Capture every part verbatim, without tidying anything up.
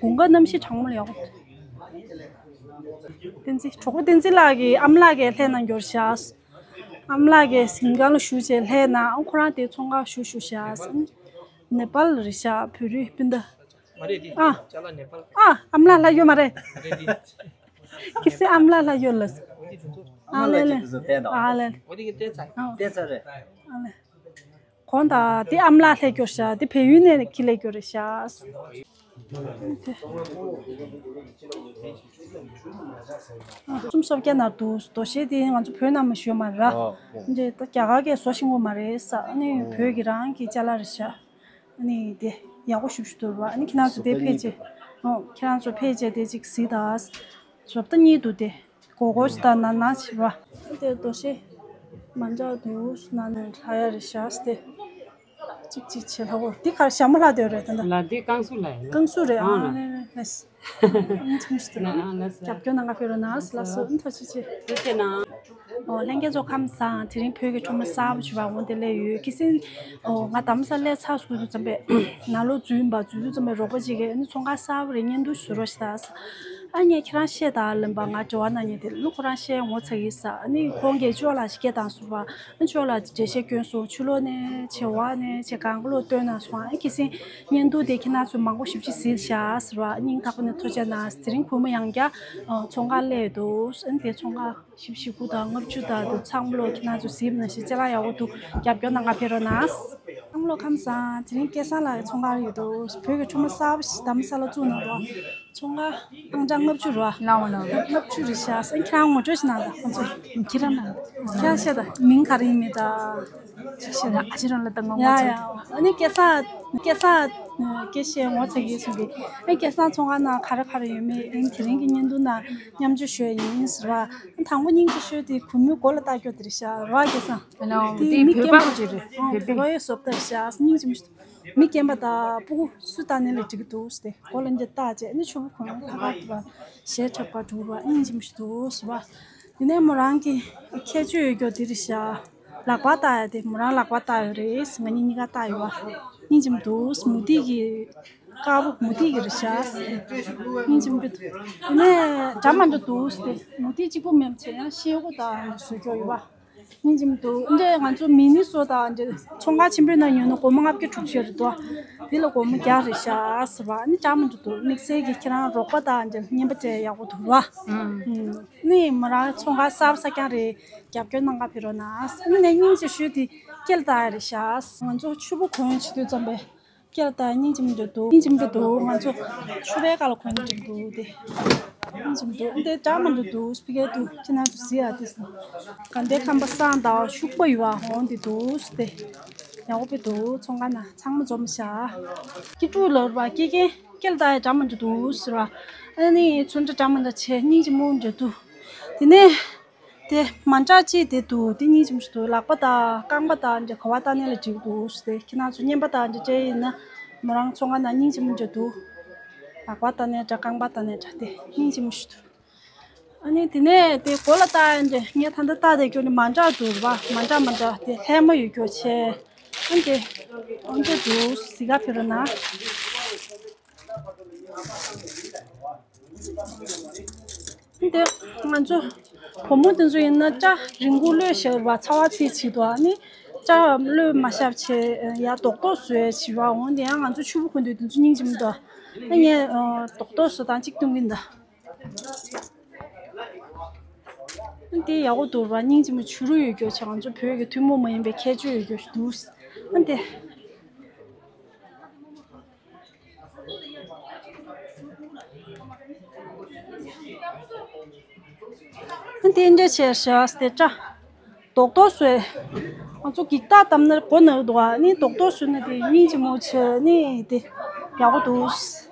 དགུན་ཁ་གནམ་གཤིས་གྲང་མོ་ལ་ཡག་པོ། བསྟན་འཛིན་གྲོགས་པོ་བསྟན་འཛིན་ལགས་ཀྱི་ཨམ་ལགས་ཀྱིས་ལྷས་ན་འགྱོར་ཤག་ཨམ་ལགས་ཀྱིས་གཟིམ་ཁང་ལ་བཞུགས་བྱས་ལྷས་ན་ཨང་ཁོ་རང་དེ་ཚོང་ཁང་བཞུགས་བཞུགས་ཤག་ནེ་པཱལ་རེད་ཤག་བོད་རིགས་སྤུན་ཟླ། མ་རེད་དེ། ཨ། ཅ་ལག་ནེ་པཱལ། ཨ། ཨམ་ལགས་ལྷ་ཡོད་མ་རེད། མ་རེད་དེ། ཁྱི་སེ་ཨམ་ལགས་ལྷ་ཡོད་ལ། ཨ་ལེ་ལེ། ཨ་ལེ་ལེ། འོ་དེ་གི་བལྟས་ཚར། ཨ། བལྟས་ཚར་རེད། ཨ་ལེ། གོང་ད་དེ་ཨམ་ལགས་ལྷས་སྐྱོར་ཤག་དེ་བལ་ཡུལ་ནས་ཁྱི་ལས་སྐྱོར་རེད་ཤག་གསུམ་སོ་བརྒྱ་ན་འདུག་དོ་ཤལ་དེ་ང་ཚོ་བོད་ནང་མ་ཞུ་མ་ར། འདི་ད་རྒྱ་གར་གས་བཟོ་ཤེས་ཀྱི་མ་རེད་ས། ཨ་ནི་བོད་ཀྱི་རང་གི་ཅ་ལག་རེད་ཤག་ཨ་ནི་དེ་ཡག་པོ་ཞུ་ཞུ་འདུག་ར། ཨ་ནི་ཁྱེད་རང་ཚོ་དེ་ཕལ་ཆེར། ཨོ། ཁྱེད་རང་ཚོ་ཕལ་ཆེར་དེ་ཅིག་གཟིགས་དང་། བཟོ་ལྟ་གཉིས་འདུག་དེ། གོ་གོ་ཞིག་དང་ན་ན་ཆེ་བ། དེ་དོ་ཤལ་མ་འདྲ་འདུག་ན་ན་ལྷ་ཡ་རེད་ཤག་དེ། གཅིག་གཅིག་བྱེད་ལྷ་གོ་འདི་གར་ཞྭ་མོ་ལྷ་དེ་རེད་ད་ལྟ། ལ་འདི་ཀང་སུ་ལ་ཡིན། ཀང་སུ་རེད། ཨ་ཨ་ལེ་ལེ་ལེ། ཨ་ཨ་ལེ་སི། རྒྱབ་སྐྱོར་གནང་ག་ཕེབས་རོགས་གནང་། ལགས་སོ། ཨ་ཐུགས་རྗེ་ཆེ། ཐུགས་རྗེ་གནང་། ཨོ་ལྷན་རྒྱས་ཚོ་ཁམས་བཟང་། དེ་རིང་བོད་ཀྱི་ཁྲོམ་ར་གསར་པ་ཞིག་ལ་འོང་སྟེ་སླེབས་ཡོད། ཁྱེད་ཚོ། ཨོ་ང་དྷ་རམ་ས་ལ་སླེབས་ཚར་སོང་དུས་ཙམ་པས་ནང་ལོགས་འཛུལ་ཡིན་པ། འཛུལ་དུས་ཙམ་པས་རོགས་པ་ཅིག་གིས་ཨ་ནི་ཚོང་ཁང་གསར་པ་རེད་བརྙན་ཐུང་བཟོ་རོགས་ཞེས་ད། ཨ་ངས་ཁྱེད་རང་བཤད་དང་ལབ་པ། ང་དྲི་བ་གནང་མཁན་དེ་ལོ་ཁོ་རང་བཤད་ངོ་ཚ་གི་ཟེར། ཨ་ནི་ཁོང་གིས་ཅོག་ལ་ཞིག་སྐད་བཏང་སོང་བ། ཨ་ཅོག་ལ་འགྲེལ་བཤད་སྐྱོན་སོང་། ཕྱི་ལོགས་ནས་བྱེད་བ་ནས་བྱེད་གང་ག་ལོག་བཏོན་གནང་སོང་། ཨ་ཁྱེད་སེང་བརྙན་ཐུང་དེ་ཁྱེད་རང་ཚོས་མང་པོ་ཞིབ་ཞིབ་གཟིགས་ཤག་ཟེར་བ། སྙིང་ཐག་པ་ནས་ཐུགས་རྗེ་གནང་། དེ་རིང་བུ་མོ་ཡང་བསྐྱར་ཚོང་ཁང་སླེབས་འདུག་ཨ་ནི་དེ་ཚོང་ཁང་ཞིབ་ཞིབ་པོ་དང་ལྔ་བཅུ་དང་དུ་ཚང་མ་ལོ་ཁྱེད་རང་ཚོ་གཟིགས་ན་ཞིག་ཅ་ལག་ཡག་པོ་འདུག་རྒྱབ་སྐྱོར་གནང་ག་ཕེབས་རོགས་གནང་། ཚང་མ་ལོ་ཁམས་བཟང་། དེ་རིང་སྐལ་བཟང་ལགས་ཀྱི་ཚོང་ཁང་ཡོད་འདུག་བོད་ཀྱི་ཁྲོམ་ར་གསར་པ་ཞིག་དྷ་རམ་ས་ལ་བཙུགས་གནང་འདུག་ཚོང་ཁང་ཨང་གྲངས་ལྔ་བཅུ་རེད་བ། ལའོ་ལའོ། ལྔ་བཅུ་རེད་ཤག་ཨ་ཁྱེད་རང་ངོ་སྤྲོད་ཞིག་གནང་དང་ཁོང་ཚོ། ཁྱེད་རང་ན། ཁྱེད་རང་བཤད་དང་མིང་ག་རེ་ཡིན་མིན་དང་། ཅིག་བཤད་དང་། ཨ་ཅེ་རང་ལ་ད་ངོ་ཡ་ཡ། ཨ་ནི་སྐལ་བཟང་། སྐལ་བཟང་སྐད་བཤད་ངོ་ཚ་གི་གསུང་གི། ཨ་སྐལ་བཟང་ཚོང་ཁང་ནང་ག་རེ་ག་རེ་ཡོད་མེད། ཨ་དེ་རིང་གི་བརྙན་ཐུང་ནང་མཉམ་སྤྱོད་ཞུ་ཡ་ཡིན་ཟེར་བ། ཨ་དང་པོ་སྙིང་རྗེ་ཤོས་དེ་གུས་མོའི་མགོ་ལ་བཏགས་རྒྱུ་དེ་རེད་ཤག་རེད་བ་སྐལ་བཟང་། ཨ་ནོ་དེ་དེ་མི་མི་རྐྱེན་པ་སྐྱེན་པ་ཅིག་རེད། ཨང་བོད་པ། བོད་པ་ཡོད་བཟོ་ལྟ་རེད་ཤག་སྙིང་རྗེ་མོ་ཞིག་མི་རྐྱེན་པ་དང་སྤུ་གུ་སུ་བཏང་ནས་ལ་འགྲིག་གི་འདུག་ཟེར་ཏེ་མགོ་ལ་འདི་བཏགས་བྱས་ནི་ཕྱུ་པ་གོན་ལྷག་པར་དུ་བ་ཞལ་འཁྲབ་པ་འགྲོ་བ་སྙིང་རྗེ་མོ་ཞིག་འདུག་ཟེར་བ། དེ་ནས་མོ་རང་གི་ཁྱད་ཆོས་ཡོད་རྒྱུ་དེ་རེད་ཤག་ལག་པ་བཏགས་ཡ་དེ་མོ་རང་ལག་པ་བཏགས་ཡོད་རེད། ང་གཉིས་གཉིས་ཀ་བཏགས་ཡོད་བ། སྙིང་རྗེ་མོ་འདུག་མུ་ཏིག་གི་དཀར་པོ་མུ་ཏིག་གི་རེད་ཤག་སྙིང་རྗེ་མོ་འདུག་དེ་ནས་འདྲ་མི་འདྲ་འདུག་ཟེར་ཏེ་མུ་ཏིག་གཅིག་པོ་མེད་བྱས་ཡང་ཤེལ་སྒོ་དང་བཟོ་རྒྱུ་ཡོད་བ། སྙིང་རྗེ་མོ་འདུག་འདི་ང་ཚོ་མི་ནི་སོ་དང་འདི་ཚོང་ཁང་ཆེན་པོའི་ནང་ཉོས་ན་སྒོར་མོ་ལྔ་བརྒྱ་དྲུག་ཅུ་རེད་དོ། འདི་ལ་སྒོར་མོ་བརྒྱ་རེད་ཤག་ཟེར་བ། ནི་ཅག་མི་འགྲོ་འདུག་དམིགས་བསལ་གྱི་ཁྱེད་རང་རོགས་པ་དང་འདི་ལ་བརྙན་པ་སྤྲད་ཡག་པོ་འདུག་ར། ཨུམ། ནི་མོ་རང་ཚོང་ཁང་གསར་པ་གསར་རྐྱང་རེད། རྒྱབ་སྐྱོར་གནང་ག་ཕེབས་རོགས་གནང་། ནི་ངས་སྙིང་རྗེ་ཞུས་དེ་སྐེ་ལ་བཏགས་ཡ་རེད་ཤག་ང་ཚོ་ཕྱུ་པ་གོན་བྱེད་དུས་ཙམ་པས། སྐེ་ལ་བཏགས་སྙིང་རྗེ་མོ་འདྲ་འདུག་སྙིང་རྗེ་མོ་འདྲ་འདུག་ང་ཚོ་ཕྱུ་པའི་ཁ་ལ་གོན་འདྲ་འདུག་དེ་སྙིང་རྗེ་མོ་འདུག་འདི་འདྲ་མི་འདྲ་འདུག་ཕི་གའི་འདུག་ཁྱེད་རང་ཚོ་གཟིགས་ཨ། དེ་སོང་དགའ་ལྡན་ཁམས་པ་སངས་དང་ཤུག་པ་ཡོད་བ་འོང་དེ་འདུག་དེ་ཡག་པོ་དཔེ་འདུག་ཚོང་ཁང་ནང་ཚང་མ་འཛོམས་ཤག་སྐྱིད་སྡུག་ལོར་བ་སྐྱེ་རྒན་སྐེ་ལ་བཏགས་ཡ་འདྲ་མི་འདྲ་འདུག་ཟེར་བ། ཨ་ནི་ཚོན་ཁྲ་འདྲ་མི་འདྲ་བྱས་སྙིང་རྗེ་མོ་འདྲ་འདུག་དེ་ནས། དེ་མ་འདྲ་ཅིག་དེ་འདུག་དེ་སྙིང་རྗེ་མོ་ཞིག་འདུག་ལག་པ་དང་རྐང་པ་དང་འདྲ་ག་བ་བཏགས་ནས་ལ་འགྲིག་འདུག་ཟེར་ཏེ་ཁྱེད་རང་ཚོ་རྔན་པ་དང་འདྲ་སྤྲད་ཡིན་ན་མོ་རང་ཚོང་ཁང་ནང་སྙིང་རྗེ་མོ་འདྲ་འདུག་ལག་པ་བཏགས་ནས་འདྲ་རྐང་པ་བཏགས་ནས་འདྲ་དེ་སྙིང་རྗེ་མོ་ཞིག་འདུག་ཨ་ནི་དེ་ནས་དེ་མགོ་ལ་བཏགས་ཡིན་འདྲ་ངས་ད་ལྟ་བཏགས་དེ་སྐྱོ་ནི་མ་འདྲ་འདུག་ར་བ། མ་འདྲ་མ་འདྲ་དེ་ལྷད་མོ་ཡོད་སྐྱོ་ཆེ། ཨ་འདྲ་ཨ་འདྲ་འདུག་གཟིགས་ག་ཕེབས་རོགས་གནང་། འདི་ང་ཚོ་བུ་མོ་དེ་ཚོ་ཡིན་ན་སྐྲ་རིང་པོ་གློད་བཞག་པ་ཚ་བ་ཚིག་བྱེད་དོ། ཨ་ནི་སྐྲ་གློད་མ་བཞག་བྱས་ཡ་རྡོག་རྡོག་བཟོས་བྱེད་པ་འོང་། དེ་ཡང་ང་ཚོ་ཕྱུ་པ་གོན་དུས་དེ་ཚོ་སྙིང་རྗེ་མོ་འདུག་ཨ་ངས་རྡོག་རྡོག་བཟོ་སྟངས་གཅིག་སྟོན་གྱིན་གདའ། འདི་ཡག་པོ་འདུག་ར། སྙིང་རྗེ་མོ་བྱུ་རུ་ཡོད་རྒྱུ་བྱས་ང་ཚོ་བོད་ཀྱི་ཐུན་མོང་མ་ཡིན་པའི་ཁྱད་ཆོས་ཡོད་རྒྱུ་ཞིག་འདུག་ཨ་འདི། དེ་འདྲ་བྱས་ཤག་དེ་སྐྲ་རྡོག་རྡོག་བཟོས། ང་ཚོ་འགྱིག་ཐག་བཏབ་ན་མགོ་ན་གི་འདུག་ཨ་ནི་རྡོག་རྡོག་བཟོས་ན་དེ་སྙིང་རྗེ་མོ་བྱས་ནི་དེ་ཡག་པོ་འདུག་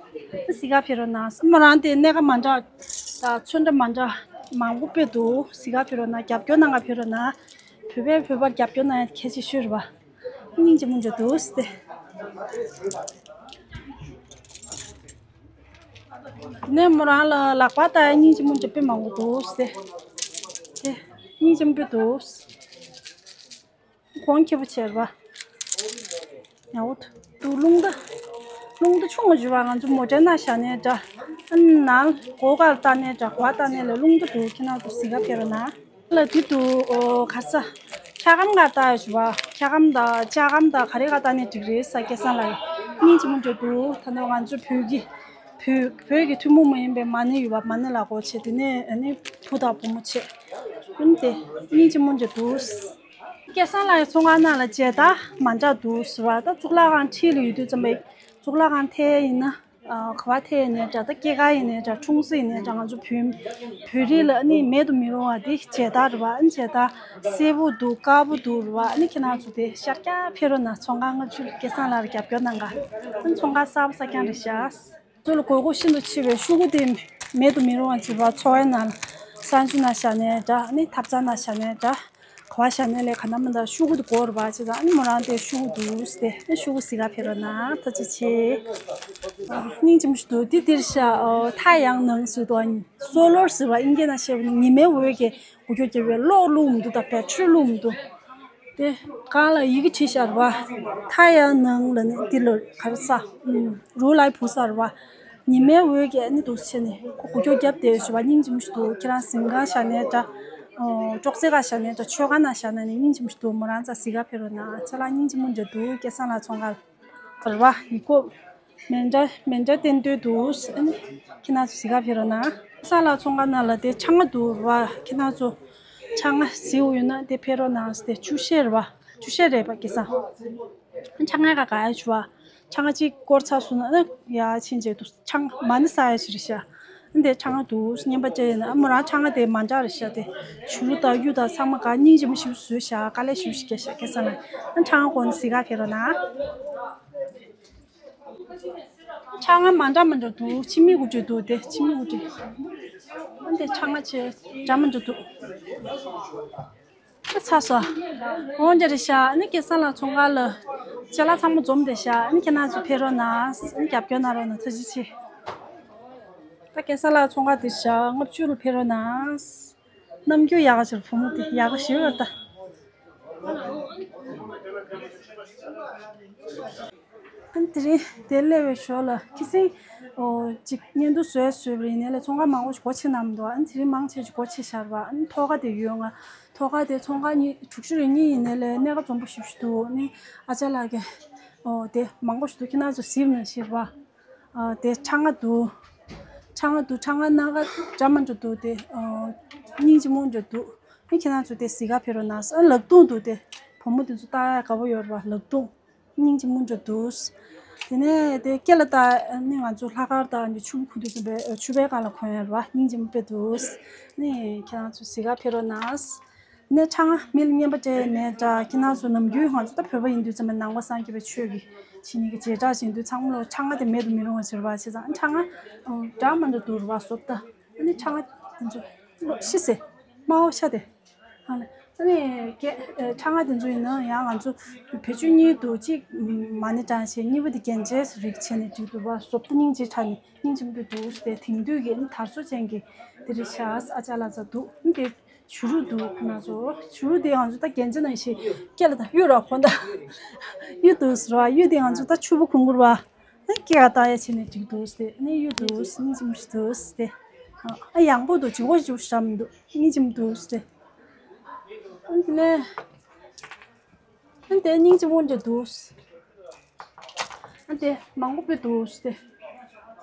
གཟིགས་ག་ཕེབས་རོགས་གནང་། མོ་རང་དེ་གནས་ཁ་མ་འདྲ་དང་ཚོན་ཁྲ་མ་འདྲ་མང་པོ་དཔེ་འདུག་གཟིགས་ག་ཕེབས་རོགས་གནང་། རྒྱབ་སྐྱོར་གནང་ག་ཕེབས་རོགས་གནང་། བོད་པས་བོད་པར་རྒྱབ་སྐྱོར་གནང་ཡ་གལ་ཆེ་ཤོས་རེད་པ། སྙིང་རྗེ་མོ་འདྲ་འདུག་སྟེ། དེ་ནས་མོ་རང་ལ་ལག་པ་བཏགས་ཡ་སྙིང་རྗེ་མོ་འདྲ་དཔེ་མང་པོ་འདུག་སྟེ། དེ་སྙིང་རྗེ་མོ་དཔེ་འདུག་གོང་ཁེ་པོ་ཆེ་རེད་པ། ཡག་པོ་འདུག་རླུང་རྟ། རླུང་རྟ་ཆུང་ངུ་བྱུང་བ་ང་ཚོ་མོ་ཊའི་ནང་བཞག་ནའི་འདྲ། ཨ་ནང་སྒོ་ཁར་བཏང་ནའི་འདྲ། སྒོ་ཁར་བཏང་ནའི་ལ་རླུང་རྟ་འདུག་ཁྱེད་རང་ཚོ་གཟིགས་ག་ཕེབས་རོགས་གནང་། ལ་དེ་འདུག་ཨོ་ག་ས། འཁྱག་སྒམ་ག་བཏང་ཡོད་བྱུང་བ། འཁྱག་སྒམ་དང་ལྕགས་སྒམ་དང་ག་རེ་ག་བཏང་ནའི་འགྲིག་རེད་ས་སྐལ་བཟང་ལགས། སྙིང་རྗེ་མོ་འདྲ་འདུག་ད་ནང་ང་ཚོ་བོད་ཀྱི་བོད་བོད་ཀྱི་ཐུན་མོང་མ་ཡིན་པའི་མ་ཎི་ཡོད་པ། མ་ཎི་ལ་སྒོ་ཕྱེ། དེ་ནས་ཨ་ནི་བུ་དང་བུ་མོ་བྱེད། ཡིན་ཏེ་སྙིང་རྗེ་མོ་འདྲ་འདུག་སྐལ་བཟང་ལགས་ཀྱི་ཚོང་ཁང་ནང་ལ་མཇལ་དར་མ་འདྲ་འདུག་ཟེར་བ། ད་གཙུག་ལག་ཁང་འཁྲིས་ལ་ཡོད་དུས་ཙམ་པ་གཙུག་ལག་ཁང་ཐད་ཡིན་ན། ཨ་ག་བ་ཐད་ཡིན་ནའི་འདྲ། ད་སྐྱེས་སྐར་ཡིན་ནའི་འདྲ། འཁྲུངས་ས་ཡིན་ནའི་འདྲ། ང་ཚོ་བོད་བོད་རིགས་ལ་ནི་མེད་དུ་མི་རུང་བ་དེ་མཇལ་དར་རེད་བ། ཨ་ནི་མཇལ་དར་སེར་པོ་འདུག་དཀར་པོ་འདུག་རེད་བ། ཨ་ནི་ཁྱེད་རང་ཚོ་དེ་ཤར་རྒྱག་ཕེབས་རོགས་གནང་། ཚོང་ཁང་ལྔ་བཅུ་སྐལ་བཟང་ལགས་རྒྱབ་སྐྱོར་གནང་ག་ཨ་ནི་ཚོང་ཁང་གསར་པ་གསར་རྐྱང་རེད་ཤག་ཚོ་ལ་དགོས་མཁོ་ཤིན་ཏུ་ཆེ་བའི་ཤོག་གུ་དེ་མེད་དུ་མི་རུང་བ་བྱེད་པ། འཚོ་བའི་ནང་གསར་འགྱུར་ནང་བཞག་ནའི་འདྲ། ཨ་ནི་ཐབ་ཚང་ནང་བཞག་ནའི་འདྲ། ག་བ་བཞག་ནའི་ལས་ག་ན་མི་འདྲ། ཤོག་གུ་དེ་དགོས་རེད་བ། བྱས་ཙང་ཨ་ནི་མོ་རང་དེ་ཤོག་གུ་འདུག་སྟེ། ཨ་ནི་ཤོག་གུ་གཟིགས་ག་ཕེབས་རོགས་གནང་། ཐུགས་རྗེ་ཆེ། སྙིང་རྗེ་མོ་ཞིག་འདུག་འདི་འདིར་བཞག་ཨོ་ཐ་ཡང་ནང་ཟེར་དོ། སོ་ལོར་ཟེར་བ་ཨིན་སྐད་ནང་བཤད་པ་ནི་ཉི་མའི་འོད་ཀྱིས་འགུལ་སྐྱོད་བརྒྱབ་པའི་གློག་བླུགས་མི་འདུག་ད་བེ་ཊི་རི་བླུགས་མི་འདུག་དེ་སྒང་ལ་ཡི་གེ་བྲིས་བཞག་རེད་བ། ཐ་ཡང་ནང་ལ་ནི་འདི་ལ་ག་རེ་ཟ། ཨུམ། རུ་ལའི་བུ་ཟ་རེད་བ། ཉི་མའི་འོད་ཀྱིས་ནི་འདུག་བྱས་ནས་ཁོ་འགུལ་སྐྱོད་བརྒྱབ་བསྡད་ཞུ་བ། སྙིང་རྗེ་མོ་ཞིག་འདུག་ཁྱེད་རང་གཟིམ་ཁང་བཞག་ནའི་འདྲ། ཨོ་ཅོག་ཙེ་ཁ་བཞག་ནའི་འདྲ། མཆོད་ཁང་ནང་བཞག་ན་ནི་སྙིང་རྗེ་མོ་ཞིག་འདུག་མོ་རང་ཚོ་གཟིགས་ག་ཕེབས་རོགས་གནང་། ཅ་ལག་སྙིང་རྗེ་མོ་འདྲ་འདུག་སྐལ་བཟང་ལགས་ཚོང་ཁང་ལ། རེད་བ། ཡིག་ཁོག་མེ་མདའ་མེ་མདའ་བསྟན་དོན་འདུག་ཨ་ནི་ཁྱེད་རང་ཚོ་གཟིགས་ག་ཕེབས་རོགས་གནང་། སྐལ་བཟང་ལགས་ཚོང་ཁང་ནང་ལ་དེ་ཆང་ང་འདུག་རེད་བ། ཁྱེད་རང་ཚོ་ཆང་ང་གཟིགས་འོས་ན་དེ་ཕེབས་རོགས་གནང་། དེ་ཆུ་ཤེལ་རེད་བ། ཆུ་ཤེལ་རེད་པ་སྐལ་བཟང་། ཆང་ང་ག་ག་ཡ་ཆུ་བ། ཆང་ང་གཅིག་སྐོར་ཚར་སོང་ན་ཨ་ནི་ཡ་ཕྱིན་བྱས་འདུག་ཆང་མ་ཎི་ཟ་ཡ་ཞིག་རེད་ཤག་འདི་ཆང་ང་འདུག་སྙན་པ་བྱས་ཡིན་ན། ཨ་མོ་རང་ཆང་ང་དེ་མ་འདྲ་རེད་ཤག་དེ་བྱུ་རུ་དང་གཡུ་དང་ཚང་མ་ག་སྙིང་རྗེ་མོ་ཞིག་བཟོས་ཤག་དཀའ་ལས་ཞེ་པོ་ཞིག་བརྒྱབ་ཤག་སྐལ་བཟང་ལགས། ཨ་ཆང་ང་གོན་གཟིགས་ག་ཕེབས་རོགས་གནང་། ཆང་ང་མ་འདྲ་མ་འདྲ་འདུག་ཕྱི་མིག་གུ་འདྲ་འདུག་དེ་ཕྱི་མིག་གུ་འདྲ། ཨ་འདི་ཆང་ང་ཆེ་འདྲ་མ་འདྲ་འདུག་ཨ་ཚ་སོ། འོ་འདི་རེད་ཤག་ཨ་ནི་སྐལ་བཟང་ལགས་ཚོང་ཁང་ལ་ཅ་ལག་ཚང་མ་འཛོམས་བསྡད་ཤག་ཨ་ནི་ཁྱེད་རང་ཚོ་ཕེབས་རོགས་གནང་། ཨ་ནི་རྒྱབ་སྐྱོར་གནང་རོགས་གནང་། ཐུགས་རྗེ་ཆེ། ད་སྐལ་བཟང་ལགས་ཚོང་ཁང་འདིར་ཞག་ལྔ་བཅུ་ལ་ཕེབས་རོགས་གནང་། རྣམ་འགྱུར་ཡག་ག་ཞིག་བུ་མོ་དེ་ཡག་ག་ཞིག་ཡོད་ད། ཨ་ནི་དེ་རིང་དེར་སླེབས་པའི་ཞོར་ལ་ཁི་སིང་ཨོ་ཅིག་བརྙན་ཐུང་བཟོས་བཟོས་པ་ཡིན་ནའི་ལས་ཚོང་ཁང་མང་པོ་ཞིག་སྒོ་ཕྱེ་གནང་མི་འདུག་ཨ་ནི་དེ་རིང་མང་ཆེ་ཞིག་སྒོ་ཕྱེ་བཞག་རེད་བ། ཨ་ནི་ཐོག་ཁ་དེ་ཡོད་ང་། ཐོག་ཁ་དེ་ཚོང་ཁང་ཉི་དྲུག་ཅུ་རེ་གཉིས་ཡིན་ནའི་ལས་གནས་ཀ་འཛོམས་པོ་ཞེ་པོ་ཞིག་འདུག་ཨ་ནི་ཨ་ཅག་ལགས་ཀྱིས་ཨོ་དེ་མང་པོ་ཞིག་འདུག་ཁྱེད་རང་ཚོ་གཟིགས་ན་ཤེས་རེད་བ། ཨ་དེ་ཆང་ང་འདུག་ཆང་ང་འདུག་ཆང་ང་སྣ་ཁ་འདྲ་མ་འདྲ་འདུག་དེ་ཨ་སྙིང་རྗེ་མོ་འདྲ་འདུག་ཨ་ཁྱེད་རང་ཚོ་དེ་གཟིགས་ག་ཕེབས་རོགས་གནང་། ཨ་ལག་སྟོང་འདུག་དེ་བུ་མོ་དེ་ཚོ་ལྟ་ཡ་དགའ་པོ་ཡོད་རེད་བ། ལག་སྟོང་སྙིང་རྗེ་མོ་འདྲ་འདུག་དེ་ནས་དེ་སྐེ་ལ་ལྟ་ནི་ང་ཚོ་ལྷག་དཀར་དང་ནི་ཆུ་བོ་འཁོན་དུས་ཙམ་པའི་ཆུ་བའི་སྒང་ལ་གོན་ཡ་རེད་བ། སྙིང་རྗེ་མོ་དཔེ་འདུག་ནི་ཁྱེད་རང་ཚོ་གཟིགས་ག་ཕེབས་རོགས་གནང་། ནས་ཆང་ང་མི་ལ་རྔན་པ་སྤྲད་ནས་འདྲ། ཁྱེད་རང་ཚོ་ནམ་རྒྱུན་ང་ཚོ་ད་བོད་པ་ཡིན་དུས་ཙམ་པ་ནང་པ་སངས་རྒྱས་པའི་ཆོས་ཀྱི་བྱེད་ནི་གི་བྱེ་བྲག་ཅིག་ཡིན་དུས་ཚང་མ་ལོ་ཆང་ང་དེ་མེད་དུ་མི་རུང་བ་ཟེར་བ་བྱས་ཙང་ཆང་ང་འདྲ་མ་འདྲ་འདུག་རེད་བ། བཟོ་ལྟ་ཨ་ནི་ཆང་ང་དེ་ཚོ་ཤི་ཟེར་དམར་པོ་ཤ་དེ་ཨ་ནི་ཨ་ནི་ཆང་ང་དེ་ཚོ་ཡིན་ན་ཡང་ང་ཚོ་བེད་སྤྱོད་གཉིས་འདུག་གཅིག་མ་ཎི་བགྲང་བྱས། གཉིས་པ་དེ་རྒྱན་ཆའི་རིགས་བྱས་ནས་འགྲིག་འདུག་བ། བཟོ་ལྟ་སྙིང་རྗེ་དྲགས་ནས་སྙིང་རྗེ་མོ་དེ་འདུག་སྟེ་དེང་དུས་ཀྱི་ཨ་ནི་དར་སྲོལ་ཅན་གྱི་དེ་རེད་ཤག་ཨ་ཅག་ལགས་ཚོ་འདུག་ཨ་ནི་དེ། བྱུ་རུ་འདུག་ཁོ་ན་ཚོ། བྱུ་རུ་དེ་ང་ཚོ་ད་རྒྱན་ཆ་ནང་བཞིན་སྐེ་ལ་ད་གཡུ་ར་ཁོ་ད་གཡུ་འདུག་ཟེར་བ། གཡུ་དེ་ང་ཚོ་ད་ཕྱུ་པ་གོན་དགོས་རེད་བ། ཨ་སྐེ་ལ་བཏགས་ཡ་བྱས་ནས་འགྲིག་འདུག་སྟེ། ཨ་ནི་གཡུ་འདུག་སྙིང་རྗེ་མོ་ཞིག་འདུག་སྟེ། ཨ་ཡག་པོ་འདུག་ལྗིད་ཁོག་ལྗིད་ཁོག་ཞེ་དྲག་མི་འདུག་སྙིང་རྗེ་མོ་འདུག་སྟེ། ཨ་དེ་ནས་ཨ་དེ་སྙིང་རྗེ་མོ་འདྲ་འདུག་ཨ་དེ་མང་པོ་དཔེ་འདུག་སྟེ།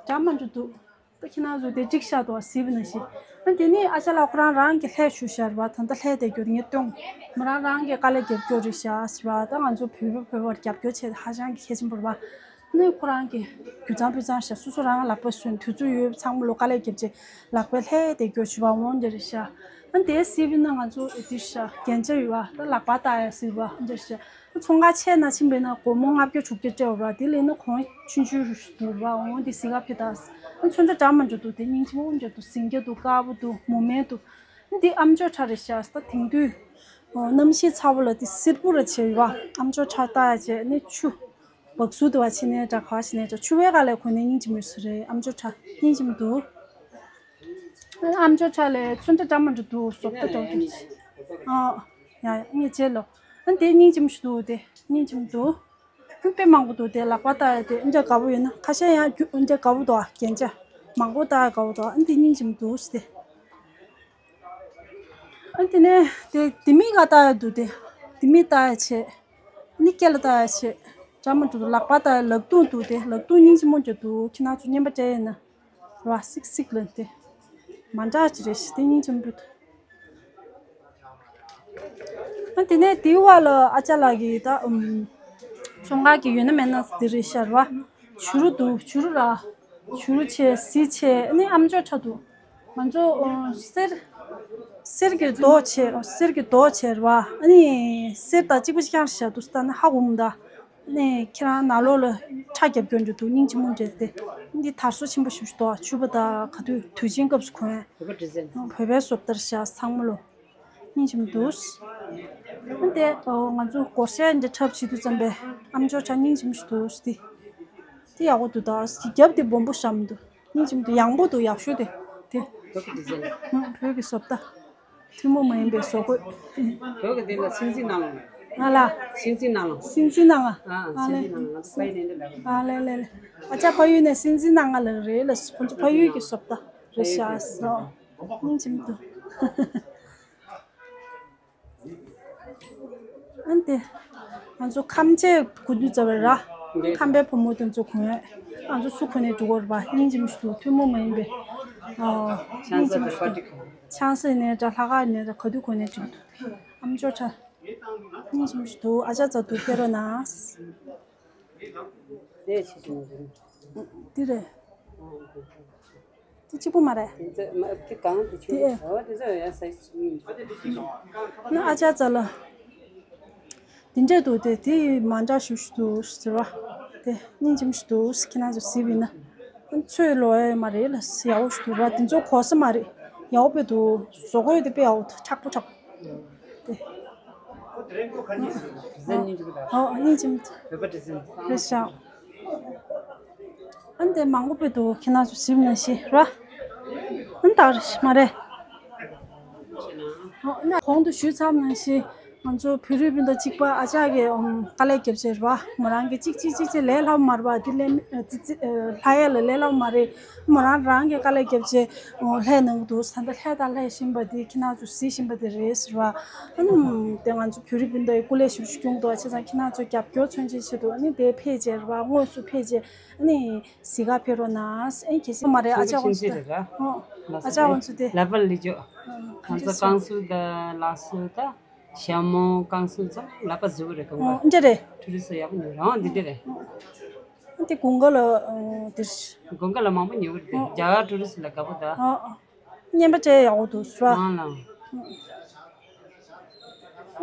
འདྲ་མ་འདྲ་འདུག་ད་ཁྱེད་རང་ཚོ་དེ་གཅིག་ཤར་དུ་གཟིགས་པ་ནང་བཞིན། ཨ་དེ་ནི་ཨ་ཅག་ལགས་ཁོ་རང་རང་གི་ལྷས་ཞུ་བཞག་རེད་བ། ད་ལྟ་ལྷས་བསྡད་རྒྱུ་དེ་ངས་སྟོན། མོ་རང་རང་གི་དཀའ་ལས་རྒྱབ་སྐྱོར་རེད་བཞག་ཟེར་བ། ད་ང་ཚོ་བོད་པ་བོད་པར་རྒྱབ་སྐྱོར་བྱས་ཏེ་ཧ་ཅང་གི་གལ་ཆེན་པོ་རེད་བ། ནི་ཁོ་རང་གི་རྒྱུ་ཚང་སྤུས་གཙང་བཞག་སོ་སོ་རང་ལག་པ་སོན། དུས་ཚོད་ཡོད་ཚང་མ་ལོ་དཀའ་ལས་རྒྱབ་བྱས་ལག་པས་ལྷས་བསྡད་རྒྱུ་བྱས་པ་འོང་འདི་རེད་བཞག་ཨ་དེ་གཟིགས་པ་ན་ང་ཚོ་དེ་བཞག་རྒྱན་ཆ་ཡོད་བ། ད་ལག་པ་བཏགས་ཡ་གཟིགས་པ་འདི་རེད་བཞག་ཚོང་ཁང་ཕྱེ་ན་ཕྱིན་པས་ན་སྒོར་མོ་ལྔ་བརྒྱ་དྲུག་བརྒྱ་སྤྲད་པ་རེད། དེ་ལས་ན་གོང་ཆུང་ཆུང་རུ་ཞིག་འདུག་ར། འོང་འདི་གཟིགས་ག་ཕེབས་ད། ཚོན་ཁྲ་འདྲ་མ་འདྲ་འདུག་དེ་སྙིང་རྗེ་མོ་འདྲ་འདུག་སེང་གེ་འདུག་དཀར་པོ་འདུག་མུ་མེན་འདུག་འདི་ཨ་མཆོག་ཁྲ་རེད་ཤག་ད་དེང་དུས་གནམ་གཤིས་ཚ་པོ་ལ་དེ་སེར་པོ་ར་བྱས་ཡོད་པ། ཨ་མཆོག་ཁྲ་བཏགས་ཡ་བྱས་ནས་ཆུ་སྦག་སུ་དུ་བ་བྱས་ནས་འདྲ་ག་བ་བྱས་ནས་འདྲ་ཆུ་བའི་སྒང་ལ་གོན་ནས་སྙིང་རྗེ་མོ་ཞིག་རེད། ཨ་མཆོག་ཁྲ་སྙིང་རྗེ་མོ་འདུག་ཨ་མཆོག་ཁྲ་ལས་ཚོན་ཁྲ་འདྲ་མ་འདྲ་འདུག་བཟོ་ལྟ་འདྲ་འདུག་ཨ་ཡ་ཡ་ངས་བྱས་ལོ། ཨ་དེ་སྙིང་རྗེ་མོ་ཞིག་འདུག་དེ་སྙིང་རྗེ་མོ་འདུག་ཨ་དཔེ་མང་པོ་འདུག་དེ་ལག་པ་བཏགས་ཡ་དེ་ཨ་འདྲ་དགའ་པོ་ཡོད་ན། ཁ་ཤས་ཡང་རྒྱུ་ཨ་འདྲ་དགའ་པོ་འདུག་ཨ་རྒྱན་ཆ་མང་པོ་བཏགས་ཡ་དགའ་པོ་འདུག་ཨ་འདི་སྙིང་རྗེ་མོ་འདུག་སྟེ། ཨ་དེ་ནས་དེ་དེ་མིག་ག་བཏགས་ཡ་འདུག་དེ། དེ་མིག་བཏགས་ཡ་བྱས། ཨ་ནི་སྐེ་ལ་བཏགས་ཡ་བྱས། འདྲ་མོ་འདུག་ལག་པ་བཏགས་ཡ་ལག་རྡུང་འདུག་དེ་ལག་རྡུང་སྙིང་རྗེ་མོ་འདྲ་འདུག་ཁྱེད་རང་ཚོ་རྔན་པ་སྤྲད་ཡིན་ན། ར་སིག་སིག་ལ་དེ། མ་འདྲ་ཅི་རེད་ཤི་དེ་སྙིང་རྗེ་མོ་འདུག་ཨ་དེ་ནས་དེའི་བར་ལ་ཨ་ཅག་ལགས་ཀྱིས་ད་ཨུམ། ཚོང་ཁང་གི་ཡོད་ན་མེད་ན་དེ་རེད་ཤར་བ། བྱུ་རུ་འདུག་བྱུ་རུ་ར། བྱུ་རུ་བྱས་གཟི་བྱས་ཨ་ནི་ཨམ་ཅོག་ཁྲ་འདུག་ང་ཚོ་ཨོ་གསེར། གསེར་གྱི་མདོག་བྱས་གསེར་གྱི་མདོག་བྱས་ར་བ། ཨ་ནི་གསེར་དང་གཅིག་པ་གཅིག་རྐྱང་རེད་ཤག་འདུག་ལྟ་ན་ཧ་གོ་མི་འདུག་ཨ་ནི་ཁྱེད་རང་ནང་ལོགས་ལ་ཁྲ་རྒྱབ་སྐྱོར་འདྲ་འདུག་སྙིང་རྗེ་མོ་འདྲ་སྟེ། འདི་དར་སོ་ཆེན་པོ་ཞིག་འདུག་བྱུག་པ་དང་ག་དུས་དུས་ཆེན་སྐབས་སུ་གོན། བོད་པའི་བཟོ་ལྟར་ཤག་ཚང་མ་ལོ། སྙིང་རྗེ་མོ་འདུག་ཨ་ནི་དེ་ཨོ་ང་ཚོ་སྒོར་གཞས་འདི་འཁྲབ་བྱེད་དུས་ཙམ་པས་ཨམ་ཅོག་ཁྲ་སྙིང་རྗེ་མོ་ཞིག་འདུག་སྟེ། དེ་ཡག་པོ་འདུག་ད་རྒྱབ་དེ་སྦོམ་པོ་བཤམས་འདུག་སྙིང་རྗེ་མོ་འདུག་ཡང་པོ་འདུག་ཡག་ཤོས་དེ། དེ། བོད་ཀྱི་ཌི་ཛའིན། ཨ་བོད་ཀྱི་བཟོ་ལྟ། ཐུན་མོང་མ་ཡིན་པའི་བཟོ་བཀོད། བོད་ཀྱི་དེ་ལ་སྲིད་འཛིན་ནང་ལ། ང་ལ། སྲིད་འཛིན་ནང་ལ། སྲིད་འཛིན་ནང་ལ། ཨ་ཨ་སྲིད་ལེ། འཛིན་ནང་ལ་ང་ཚོ་ཕ་ཡུལ་ནས་འདྲ་འདྲ། ཨ་ལེ་ལེ་ལེ། ཨ་ཅག་ཕ་ཡུལ་ནས་སྲིད་འཛིན་ནང་ང་ལ་རེད་ལ་ཁོང་ཚོ་ཕ་ཡུལ་གྱི་བཟོ་ལྟ་རེད་ཤག་སོ། སྙིང་རྗེ་མོ་འདུག་ཨ་ནི་དེ། ང་ཚོ་ཁམས་ཆེ་གོ་དུས་ཙམ་པ་ར། ཁམས་པའི་བུ་མོ་དེ་ཚོ་གོན། ང་ཚོ་སུ་གོན་ནས་འགྲོ་གི་རེད་པ། སྙིང་རྗེ་མོ་ཞིག་འདུག་ཐུན་མོང་མ་ཡིན་པའི། ཨ། སྙིང་རྗེ་མོ་ཞིག་འདུག་ཆང་ས་ནས་འདྲ་ལྷག་དཀར་ནས་འདྲ་ག་དུས་གོན་ནས་འགྲོ་གི་འདུག་ཨམ་ཅོག་ཁྲ། སྙིང་རྗེ་མོ་ཞིག་འདུག་ཨ་ཅག་རྩ་དུ་ཕེབས་རོགས་གནང་། དེ་ཆེ་ཆུང་རེད། འདི་རེད། དེ་གཅིག་པུ་མ་རེད། དེ་ཚོ་མ་དེ་གང་དེ་ཆུང་། དེ་ཨེ། འོ་དེ་ཚོ་ཡང་ས་ཡིན། ན་ཨ་ཅག་རྩ་ལ། འདི་འདྲས་འདུག་དེ་དེ་མ་འདྲ་ཞུ་ཞུ་འདུག་ཟེར་བ། དེ་སྙིང་རྗེ་མོ་ཞིག་འདུག་ཁྱེད་རང་ཚོ་གཟིགས་པ་ཡིན་ན། ཚོས་ལོ་ཡ་མ་རེད་ལ་ཡག་པོ་ཞིག་འདུག་ར། དེ་ཚོ་གོ་ས་མ་རེད། ཡག་པོ་དཔེ་འདུག་བཟོ་བཀོད་དེ་དཔེ་ཡག་པོ་འདུག་མཁྲེགས་པོ་མཁྲེགས་པོ། དེ། ཟེར་སྙིང་རྗེ་མོ་དང་། ཨོ་སྙིང་རྗེ་མོ་དང་། བོད་པ་དྲི་ཟེར། རེད་ཤག་ཨ་ནི་དེ་མང་པོ་དཔེ་འདུག་ཁྱེད་རང་ཚོ་གཟིགས་ནང་བཞིན་ར། ཨ་ནི་ད་རེད་མ་རེད། ཨོ་ན་གོང་དུ་ཞུས་ཚར་ནང་བཞིན་ང་ཚོ་བོད་རིགས་སྤུན་ཟླ་གཅིག་པ་ཨ་ཅག་གིས་ཨམ་དཀའ་ལས་བརྒྱབ་བྱས་ར། མོ་རང་གིས་གཅིག་གཅིག་གཅིག་གཅིག་ལས་སླ་པོ་མ་རེད་པ། འདི་ལས་ཨ་ཙི་ཙི་ཨ་ལྷ་ཡ་ལ་ལས་སླ་པོ་མ་རེད། མོ་རང་རང་གིས་དཀའ་ལས་བརྒྱབ་བྱས་ཨོ་ལྷས་གནང་གི་འདུག་ད་ལྟ་ལྷས་དང་ལྷས་བཞིན་པ་འདི་ཁྱེད་རང་ཚོ་གཟིགས་བཞིན་པ་དེ་རེད་ཟེར་བ། ཨ་ནི་དེ་ང་ཚོ་བོད་རིགས་སྤུན་ཟླ་ཡི་སྐུ་ལས་ཞབས་ཞུ་སྐྱོང་འདུག་བྱས་ཙང་ཁྱེད་རང་ཚོ་རྒྱབ་སྐྱོར་མཚོན་ཆེད་ཆེད་དུ་ཨ་ནི་དེ་ཕེབས་བྱས་རེད་བ། དངོས་སུ་ཕེབས་བྱས་ཨ་ནི་གཟིགས་ག་ཕེབས་རོགས་གནང་། ཨ་ནི་གལ་སྲིད་མ་རེད་ཨ་ཅག་ཁྱིམ་ཚང་ཆེ་རེད་ར། ཨོ་ཨ་ཅག་ཁོང་ཚོ་དེ་ལབ་པ་ལི་ཇོ། ཨ་ཁོང་ཚོ་བཀང་སུ་ད་ལག་སུ་ད་ཞྭ་མོ་བཀང་སུ་ཙམ་ལབ་པ་བཟོ་གི་རེད་གང་ག་ཨོ་འདི་རེད། ཊུ་རི་སི་ཡག་པོ་ཉོ་རང་འདི་འདྲ་རེད། ཨ་དེ་དགུན་ཁ་ལ་ཨ་དེ་རེད། དགུན་ཁ་ལ་མང་པོ་ཉོ་གི་རེད། ཨོ་རྒྱ་གར་ཊུ་རི་སི་ལ་དགའ་པོ་ད། ཨོ་ཨོ། རྔན་པ་སྤྲད་ཡག་པོ་འདུག་ཟེར་བ། ཨང་ལང་།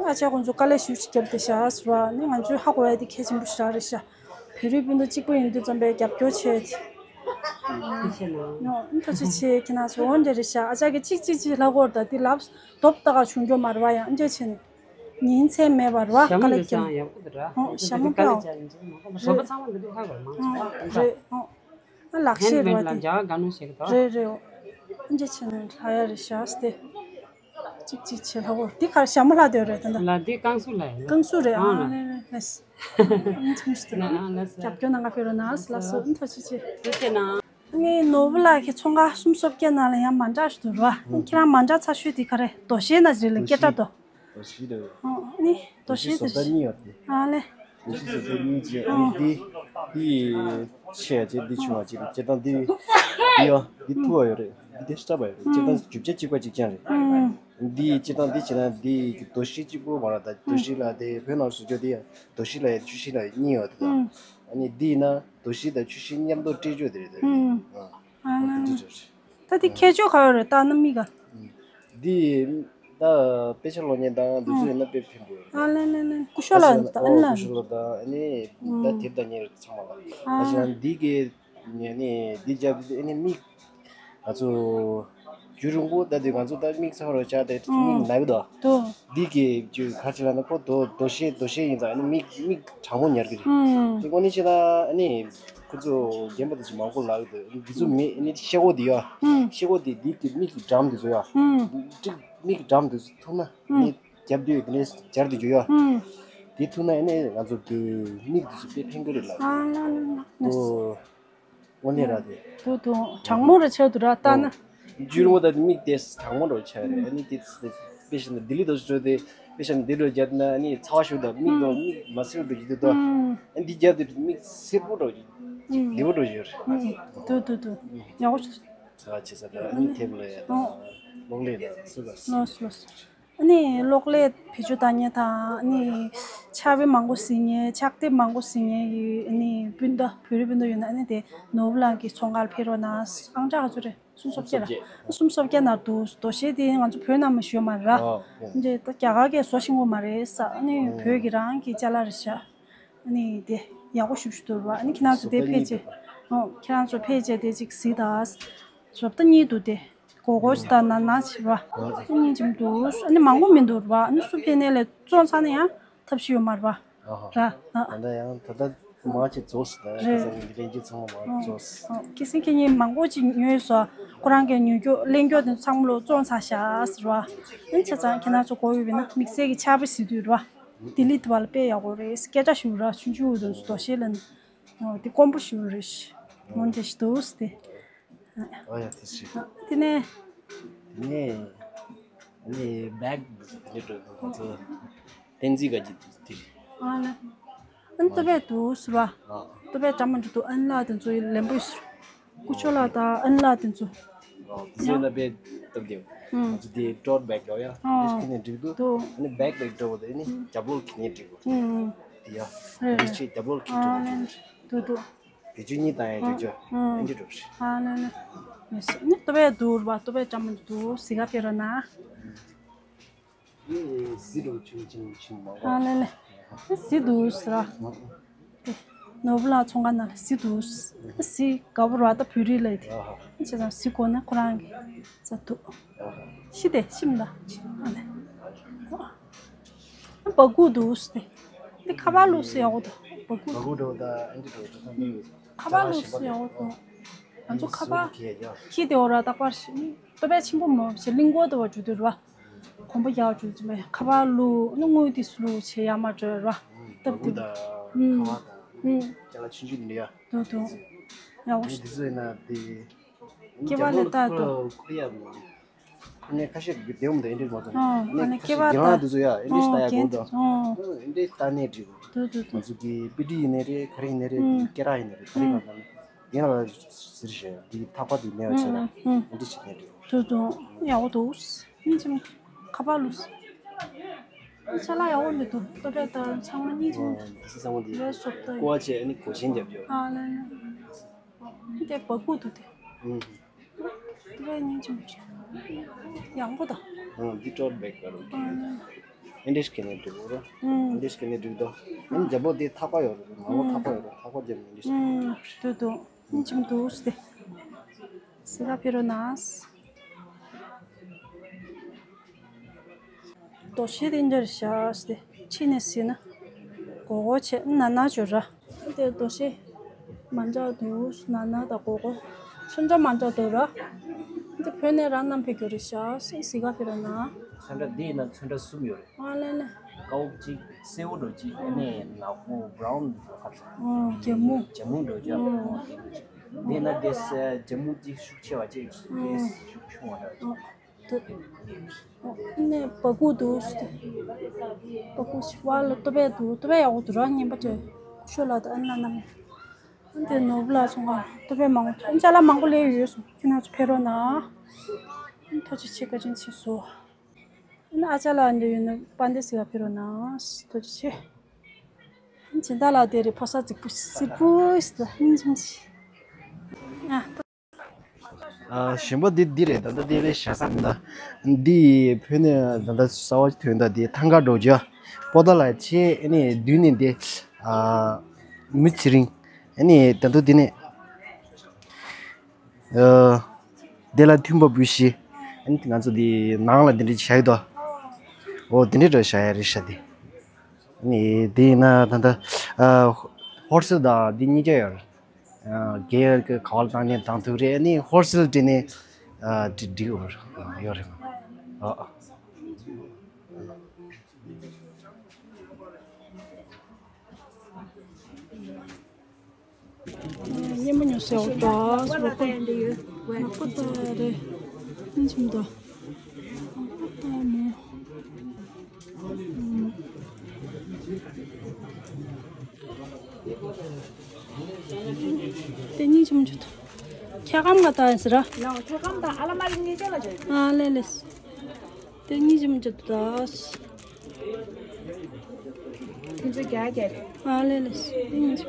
ཨ་ཅག་ཁོང་ཚོ་དཀའ་ལས་ཞེ་པོ་ཅིག་བརྒྱབ་བསྡད་ཤག་ཟེར་བ་ནི་ང་ཚོས་ཧ་གོ་ཡ་དེ་གལ་ཆེན་པོ་ཞིག་རེད་ཤག་བོད་རིགས་སྤུན་ཟླ་གཅིག་པ་ཡིན་དུས་ཙམ་པའི་རྒྱབ་སྐྱོར་བྱས་ཏེ། ཐུགས་རྗེ་ཆེ་གནང་། ཨོ་ཐུགས་རྗེ་ཆེ། ཁྱེད་རང་ཚོ་འོ་འདྲ་རེད་ཤག་ཨ་ཅག་གིས་གཅིག་གཅིག་གཅིག་ལྷག་གོ་ད་དེ་ལབ་སྟོབས་ད་ག་བྱུང་རྒྱུ་མ་རེད་བ། ཡང་འདྲ་བྱས་ནས་ཉིན་མཚན་མེད་པར་བ་ཞྭ་མོ་དཀའ་ལས་དེ་ཚང་བརྒྱབ། ཡག་པོ་འདུག་ར། ཨོ་ཞྭ་མོ་དེ་དཀའ་ལས་ཕེབས། བྱས་ནས་བཟོ་པ་ཚང་མ་འདི་འདྲ་ཧ་གོ་མང་ཆེ་རེད། ཨོ། ཨ་ལག་ཤེས་རེད་བ་དེ། ཧེན་ཌི་མེཌ་ལ་རྒྱ་གར་དགའ་ནོ་ཞིག་གི་དོ། རེད་རེད། འོ། འདི་བྱས་ནས་ལྷ་ཡ་རེད་ཤག་སྟེ། གཅིག་གཅིག་བྱེད་ལྷ་གོ། འདི་གར་ཞྭ་མོ་ལྷག་དེ་རེད་ད་ལྟ། ལ་འདི་བཀང་སུ་ལ་ཡིན། བཀང་སུ་རེད། ཨ་ཨ་ལེ་ལེ་ལེ། ཨ་ཐུང་ཞིག་ན་ཨ་ལ་ས། རྒྱབ་སྐྱོར་གནང་ག་ཕེབས་རོགས་གནང་། ལགས་སོ། ཨ་ཐུགས་རྗེ་ཆེ། ཐུགས་རྗེ་གནང་། ངས་ནོར་བུ་ལགས་ཀྱི་ཚོང་ཁང་གསུམ་སོ་བརྒྱད་ནང་ལ་ཡང་མ་འདྲ་ཞིག་འདུག་ར། ཁྱེད་རང་མ་འདྲ་ཚ་ཤོས་དེ་ག་རེ་རྡོ་ཤལ་ན་རེད་ལ་སྐད་གྲགས་དོ། རྡོ་ཤལ་རེད། ཨོ་ནི་རྡོ་ཤལ་རྡོ་ཤལ་བཟོ་ལྟ་གཉིས་ཡོད་དེ། ཨ་ལེ། རྡོ་ཤལ་བཟོ་ལྟ་གཉིས་བྱས། ཨ་ནི་འདི་འདི་ཆེ་བ་བྱས། འདི་ཆུང་བ་བྱས། སྤྱིར་བཏང་འདི་འདི་ཡོ་འདི་མཐུག་པ་ཡོད་རེད། འདི་དེ་སྲབ་པ་ཡོད་རེད། སྤྱིར་བཏང་རྒྱུ་ཆ་གཅིག་པ་གཅིག་རྐྱང་རེད། འདི་སྤྱིར་བཏང་འདི་བྱས་ན་འདི་རྡོ་ཤལ་གཅིག་པོ་མ་རེད། ད་རྡོ་ཤལ་ལ་དེ་བོད་ནང་བཟོ་རྒྱུ་དེ་ཡང་རྡོ་ཤལ་ལ་ཡང་ཆུ་ཤེལ་ལ་ཡང་གཉིས་ཡོད་དེ། ཨ་ནི་འདི་ཡིན་ན་རྡོ་ཤལ་དང་ཆུ་ཤེལ་མཉམ་དུ་སྤྲད་རྒྱུ་དེ་རེད། དེ་རེད། ཨ་འདི་འདྲ་རེད། ད་དེ་ཁྱད་ཆོས་ག་ཡོད་རེད་ད་ནི་མིག་ག་འདི་ད་དཔེ་ཆ་ཀློག་མཁན་དང་འདི་ཚོ་ཡིན་ན་དཔེ་ཕན་པོ་ཡོད་རེད། ཨ་ལེ་ལེ་ལེ། སྐུ་ཞབས་ལགས་ད་ཨ་ལ། སྐུ་ཞབས་ལགས་དང་ཨ་ནི་ད་དེབ་དང་གཉེར་ཚང་མ་ལ། ཨ་ཞང་འདི་གི་ནས་ནི་འདི་རྒྱབ་ཨ་ནི་མིག་ང་ཚོ་རྒྱུན་རིང་པོ་ད་དེ་ང་ཚོ་ད་མིག་ཚང་རུ་བཅར་ཏེ་མིག་ན་གི་འདུག་འདི་གི་རྒྱུ་ག་ཅི་ལ་ན་ཁོ་རྡོ་རྡོ་ཤལ་རྡོ་ཤལ་ཡིན་ཙང་ཨ་ནི་མིག་མིག་གྲང་མོ་ཉར་གི་རེད། དེ་ཁོ་ནི་ཤེས་ན་ཨ་ནི། ཁོ་ཚོ་རྒན་པ་དེ་ཚོ་མང་པོ་ལབ་ཀྱི་འདུག་འདི་ཚོ་མི་ནི་ཤེལ་སྒོ་འདི་ཡ། ཤེལ་སྒོ་འདི་འདི་གི་མིག་གི་འགྲམ་དེ་ཚོ་ཡ། ཏིག་མིག་གི་འགྲམ་དེ་ཚོ་ཐུག་ན་ནི་རྒྱབ་དུས་དེ་ནས་སྦྱར་དུ་འཇུག་ཡ། དེ་ཐུག་ན་ཨ་ནི་ང་ཚོ་གི་མིག་དེ་ཚོ་དཔེ་ཕན་གི་རེད་ལ། ཨ་ལ་ལ་ལ། ཨོ། དངོས་གནས་ར་དེ། དུ་དུ་གྲང་མོ་རེ་ཆགས་འདུག་ར་ལྟ་ན། འཇུར་མོ་ད་དེ་མིག་དེ་གྲང་མོ་འདྲ་ཆགས་རེད། ཨ་ནི་དེ་དཔེ་བཞག་ན་ལྡི་ལི་དུ་འགྲོ་དེ་དཔེ་བཞག་ན་འདི་འདྲ་བརྒྱབ་ན་ཨ་ནི་ཚ་བ་ཞིག་དང་མིག་དང་མིག་མ་སེར་འགྲོ་གི་འདུག་དོ། ཨ་ནི་འདི་བརྒྱབ་དེ་མིག་སེར་པོ་འགྲོ་གི་བདེ་པོ་འགྲོ་གི་ཡོད་རེད། དུ་དུ་དུ་ཡག་པོ་ཞིག་ཚ་བ་ཆེ་ས་དང་ཨ་ནི་ཐེབས་ལ་ཡ་དང་གློག་ཀླད་ལ་སུ་ག་ལོས་ལོས། ཨ་ནི་གློག་ཀླད་བེད་སྤྱོད་བཏང་མཁན་དང་ཨ་ནི་ཕྱག་དཔེ་མང་པོ་གཟིགས་མཁན་ཕྱག་དེབ་མང་པོ་གཟིགས་མཁན་གྱི་ཨ་ནི་སྤུན་ཟླ་བོད་རིགས་སྤུན་ཟླ་ཡོད་ན་ཨ་ནི་དེ་ནོར་བུ་ལགས་ཀྱི་ཚོང་ཁང་ལ་ཕེབས་རོགས་གནང་། ཨང་གྲངས་ག་ཚོད་རེད། སུམ་ཅུ་སོ་བརྒྱད་ལ། སུམ་ཅུ་སོ་བརྒྱད་ནང་འདུག་དོ་ཤེས་དེ་ང་ཚོ་བོད་ནང་མ་ཞུ་ཡོད་མ་རེད་ར། ཨོ་ཨོ། འདི་ད་རྒྱ་གར་གྱིས་བཟོ་ཤེས་ཀྱི་མ་རེད་ས། ཨ་ནི་ཨོ་བོད་ཀྱི་རང་གི་ཅ་ལག་རེད་ཤག་ཨ་ནི་དེ་ཡག་པོ་ཞེ་པོ་ཞིག་འདུག་ར། ཨ་ནི་ཁྱེད་རང་ཚོ་དེ་ཕལ་ཆེར། ཨོ་ཁྱེད་རང་ཚོ་ཕལ་ཆེར་དེ་གཅིག་གཟིགས་དང་། རབ་ཏུ་གཉིས་འདུག་སྟེ། སྒོར་སྒོར་ཞིག་དང་ནང་ནང་བྱེད་པ། སྙིང་རྗེ་མི་འདུག་ཨ་ནི་མང་པོ་མི་འདུག་ར། ཨ་ནི་སུ་ཕེབས་ནས་ལས་བཙོང་ཚར་ན་ཡང་ཐབས་ཤེས་ཡོད་མ་རེད་པ། ཨ་ཧ། ར། ཨ། ད་ལྟ་ཡང་ད་ལྟ་མང་ཆེ་རྫོགས་སོང་ད་རེད། ཁ་སང་གི་ལས་འགུལ་ཚང་མ་མང་རྫོགས་སོང་། ཨ། ཁྱེད་སེང་ཁྱེད་གཉིས་མང་པོ་ཅིག་ཉོས་སོང་། ཁོ་རང་གི་ཉོ་རྒྱུ་ལེན་རྒྱུ་དེ་ཚང་མ་ལོ་བཙོང་ཚར་ཤག་ཟེར་བ། ཨ་ནི་བྱས་ཙང་ཁྱེད་རང་ཚོ་དགོས་ཡོད་པ་ཡིན་ན་དམིགས་བསལ་གྱི་ཆར་པ་ཟེར་དུས་ར། ལྡི་ལི་དུ་བ་ལ་དཔེ་ཡག་པོ་རེད། སྐད་གྲགས་ཞེ་པོ་ར། ཆུང་ཆུང་དེ་ཚོ་དོ་ཤེས་ལ་ནི། ཨོ་དེ་དཀོན་པོ་ཞེ་པོ་རེད་ཤག་འོན་ཏེ་ཞིག་འདུག་སྟེ། ཨ་ཡ་དེ་ཞིག་དེ་ནས། དེ་ནས་ནི་བེག་དེ་འདྲ་ང་ཚོ་བསྟན་འཛིན་དགའ་རྒྱ་དེ་དེ་རེད། ཨ་ལ། ཨན་ཏོ་བས་འདུག་ཟེར་བ། ཨ། ཏོ་བས་འདྲ་མི་འདྲ་འདུག་ཨན་ལགས་དེ་ཚོ་ལན་པོ་ཡོད་ཟེར། སྐུ་ཞབས་ལགས་དང་ཨན་ལགས་དེ་ཚོ། ཨ། དེ་ཚོ་ལ་བས་སྟབས་བདེ། ང་ཚོ་དེ་ཊོཊ་བེག་ཡོད་ཡ། ཨ། དེ་ཁྱེར་ནས་འགྲིག་འདུག་ཨ་ནི་བེག་པེག་འདྲ་བོ་དེ་ནི་རྒྱབ་ལོགས་ཁྱེར་ནས་འགྲིག་གོ། ཨ། དེ་ཡ། རེད་རེད། དེ་ཕྱིར་རྒྱབ་ལོགས་ཁྱེར་འགྲིག་གོ། ཨ་ལན། འདུག་འདུག་བེད་སྤྱོད་གཉིས་བཏང་ཡ་འགྲིག་ཆོག་ཨ་འདི་འགྲོ་རེད། ཨ་ལེ་ལེ། མི་སྲིད་ནི་ཏོ་བས་འདུག་ར་བ། ཏོ་བས་ཅམ་མ་འདུག་གཟིགས་ག་ཕེབས་རོགས་གནང་། ཨེ་སི་འགྲོ་ཆུང་ཆུང་ཆུང་མང་པོ། ཨ་ལེ་ལེ། ཨེ་སི་འདུག་ཟེར་ར། ནོར་བུ་ལགས་ཚོང་ཁང་ནང་ལ་སི་འདུག་ཨེ་སི་དགའ་པོ་ར་ད་བོད་རིགས་ལ་ཡི་དེ། ཨ་ཧ། བྱས་ཙང་སི་གོ་ན་ཁོ་རང་གི་ས་འདུག་ཤི་དེ་ཤི་མི་ད། ཨ་ལེ། སྦ་ཁུག་འདུག་སྟེ། འདི་ཁ་པར་བླུགས་སུ་ཡག་པོ་འདུག་སྦ་ཁུག་སྦ་ཁུག་འདྲ་བོ་དང་ཨེ་འདྲ་འདྲ་བོ་འདུག་ཁ་པར་བླུགས་སུ་ཡག་པོ་འདུག་ང་ཚོ་ཁ་པར་ཁྱི་དེ་འོ་ར་རྟག་པར་ཞིག་ཏོ་པས་ཆེན་པོ་མོ་ཞེ་གླིང་སྐོར་དུ་བ་འཇུ་དུས་ར། གོམ་པ་རྒྱག་འཇུ་དུས་མེད་ཁ་པར་བླུགས་ནི་དངུལ་དེ་སུ་བླུགས་བྱེད་ཡ་མ་འགྲོ་ར། སྟབས་བདེ་པོ། ཨུམ། ཨུམ། ཅ་ལག་ཆུང་ཆུང་འདི་ཡ། འདུག་འདུག་ཡག་པོ་ཞིག་འདི་ཚོ་ཡིན་ན་དེ། སྐེད་པ་ལ་བཏགས་འདུག་ཁུར་ཡ་མོ། ཁོ་ནས་ཁ་ཤས་ཀྱི་བདེ་འོང་དང་ཨེ་འདྲས་མ་ཐོན། ཨོ་ནས་ཨ་ནི་ཁ་ཤས་སྐེད་པ་གྱེན་ལངས་དུས་ཚོད་ཡ་ཨེ་འདྲས་ལྟ་ཡ་དགོས་འདུག་ཨོ་ཨེ་འདྲས་ལྟ་ནས་འགྲིག་གོ། འདུག་འདུག་ང་ཚོ་གི་པི་ཏི་ཡིན་ནའི་རེད། ག་རེ་ཡིན་ནའི་རེད། ཨུམ། སྐེ་རགས་ཡིན་ནའི་རེད། ག་རེ་གང་ལྟར་ཡིན་ལ་ཟེར་བཞིན་འདི་ཐག་པ་འདི་མེད་པ་བྱས་ན་ཨེ་འདྲས་བྱེད་ནས་འགྲིག་གོ། འདུག་འདུག་ཡག་པོ་འདུག་སྙིང་རྗེ་མོ། ཁ་པར་བླུགས། ཅ་ལག་ཡག་པོ་མི་འདུག་ཏོ་པས་ད་ཚང་མ་སྙིང་རྗེ་མོ། འདི་ཚོ་ཚང་མ་འདི་རེད་སོབ་ཏོ་ཀོ་བ་བྱས་ཨ་ནི་གོ་ཆེན་རྒྱབ་རྒྱབ། ཨ་ལེ་ལེ། འདི་སྦ་ཁུག་འདུག་སྟེ། ཨུམ། ཏོ་པས་སྙིང་རྗེ་མོ་བྱས། ཡག་པོ་དང་། ཨ་འདི་ཊོཊ་བེག་ག་རུ། ཨ་ལེ། ཨེ་འདྲས་ཁྱེར་ནས་འགྲོ་གོ་ར། ཨུམ། ཨེ་འདྲས་ཁྱེར་ནས་འགྲོ་གི་འདུག་ཨ་ནི་རྒྱབ་ལོགས་དེ་ཐག་པ་ཡོད་རེད། མ་འོངས་ཐག་པ་ཡོད་རེད། ཐག་པ་རྒྱབ་ནས་ཨེ་འདྲས་ཁྱེར་ནས་འགྲོ་གོ། ཨུམ། འདུག་འདུག་སྙིང་རྗེ་མོ་འདུག་སྟེ། གཟིགས་ག་ཕེབས་རོགས་གནང་། རྡོ་ཤལ་དེ་འདྲ་བཞག་སྟེ་ཕྱི་ནས་གཟིགས་ན་སྒོར་སྒོར་བྱས་ནང་ནང་འཇོག་ར། དེ་རྡོ་ཤལ་མ་འདྲ་འདུག་ནང་ན་དང་སྒོར་སྒོར་ཚོན་ཁྲ་མ་འདྲ་འདུག་ར། འདི་བོད་ནས་རང་བསྣམས་ཕེབས་རྒྱུ་རེད་ཤག་གཟིགས་ག་ཕེབས་རོགས་གནང་། ཚོན་ཁྲ་འདི་ཡིན་ན་ཚོན་ཁྲ་གསུམ་ཡོད་རེད། ཨ་ལེ་ལེ། ཀའོ་གཅིག་སེར་པོ་འདྲ་གཅིག་ཨ་ནི་ནག་པོ་བྷ་རའུན་འདྲ་ཁ་ཤས། ཨོ་རྒྱ་སྨུག་རྒྱ་སྨུག་འདྲ་གཅིག་ཨོ། འདི་ན་དེ་རྒྱ་སྨུག་གཅིག་ཤུགས་ཆེ་བ་གཅིག་ཨོ། དེ་ཤུགས་ཆུང་བ་འདྲ་གཅིག་ཨོ། འདི་ནས་སྦ་ཁུག་འདུག་སྦ་ཁུག་ཞིག་བ་ལ་ཏོ་པས་འདུག་ཏོ་པས་ཡག་པོ་འདུག་ར། རྔན་པ་དེ་ཤོ་ལ་དང་ཨ་ན་ན་མེ། འདི་ནོར་བུ་ལགས་ཚོང་ཁང་ཏོ་པས་མང་པོ་ཅ་ལག་མང་པོ་ལས་ཡོད་སོང་། ཁྱེད་རང་ཚོ་ཕེབས་རོགས་གནང་། ཐུགས་རྗེ་ཆེ། བཀའ་དྲིན་ཆེ་སོང་། ཨ་ཅག་ལགས་འདི་ཡོད་ན་དཔལ་ལྡན་གཟིགས་ག་ཕེབས་རོགས་གནང་། ཐུགས་རྗེ་ཆེ། སྦྱིན་བདག་ལགས་དེ་རེད། ཕོ་གསར་རྫིག་པོ་སིལ་པོ་ཞིག་ད་སྙིང་རྗེ་མོ་ཞིག་ཨ། ཨ་གཞན་པ་འདི་འདི་རེད། ད་ལྟ་འདི་རེད་བཞག་ས་མི་འདུག་འདི་བོད་ནས་ད་ལྟ་གསར་པ་ཐོན་ད་འདི་ཐང་ག་འགྲོ་རྒྱུ་པོ་ཏ་ལ་ཆེ་ཨ་ནི་མདུན་ནས་འདི་ཨ་མི་ཚེ་རིང་ཨ་ནི་ད་ལྟ་འདི་ནས། ཨ། དེ་ལ་མཐུན་པ་བུ་ཤི། ཨ་ནི་ང་ཚོ་འདི་ནང་ལ་འདི་འདྲ་བྱ་ཡི་དོ། འོ་འདི་འདྲ་འདྲ་བྱ་ཡ་རེད་ཤག་འདི། ཨ་ནི་འདི་ཡིན་ན་ད་ལྟ་ཨ་ཧོལ་སེལ་དང་འདི་གཉིས་ཀ་ཡོད་རེད། ཨ་རྒན་ཡོལ་གྱི་ག་བ་ལ་བཏང་ནས་བཏང་ཐུབ་རེད། ཨ་ནི་ཧོལ་སེལ་འདྲ་ནས་ཨ་འདི་འདི་ཡོད་རེད། ཨ་ཨ། སྙན་པོ་ཉོ་སའི་འོག་ཏུ་ཨ་སུ་རོགས་པ་ནག་པོ་ད་རེད། སྙིང་རྗེ་མོ་ད། ནག་པོ་ད་མོ། དེ་སྙིང་རྗེ་མོ་ཅིག་འདུག་ཁྱེད་ཀམ་ག་ད་ཡིན་ཟེར་ར། ཁྱེད་ཀམ་ད་ཨ་ལ་མ་རིང་ནས་ཅོ་ལ་ཅོ། ཨ་ལེ་ལེ། དེ་སྙིང་རྗེ་མོ་ཅིག་འདུག་ད། ཁྱེད་ཚོ་རྒྱག་རྒྱག་རེད། ཨ་ལེ་ལེ། སྙིང་རྗེ།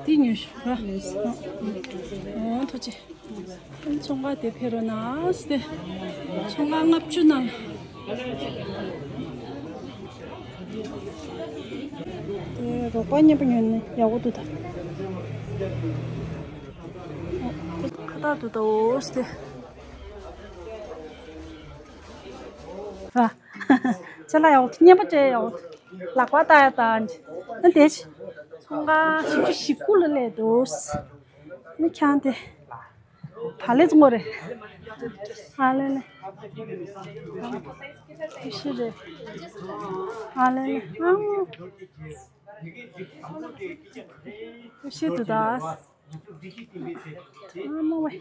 འདི་ཉོས་ཤོག་ར། འོ་ཐུགས་རྗེ་ཆེ། ཚོང་ཁང་དེ་ཕེབས་རོགས་གནང་སྟེ། ཚོང་ཁང་ལྔ་བཅུ་ནང་། དེ་རོགས་པ་སྙན་པོ་ཉོས་ནས་ཡག་པོ་འདུག་ད། ཁ་བཏགས་འདུག་ད་འོ་སྟེ། ར། ཅ་ལག་ཡག་པོ་སྙན་པོ་སྤྲད་ཡག་པོ། ལག་པ་བཏགས་ཡག་ད། ཨ་དེ་ཚོང་ཁང་བཞི་བཅུ་ཞེ་དགུ་ལ་སླེབས་འདུག་ནི་ཁྱང་དེ། ད་ལེ་བཙོང་གོ་རེད། ཨ་ལེ་ལེ། ཤི་རེད། ཨ་ལེ་ལེ། ཨ་མོ། ཤི་དུ་ད། ཨ་མོ་ཝེ།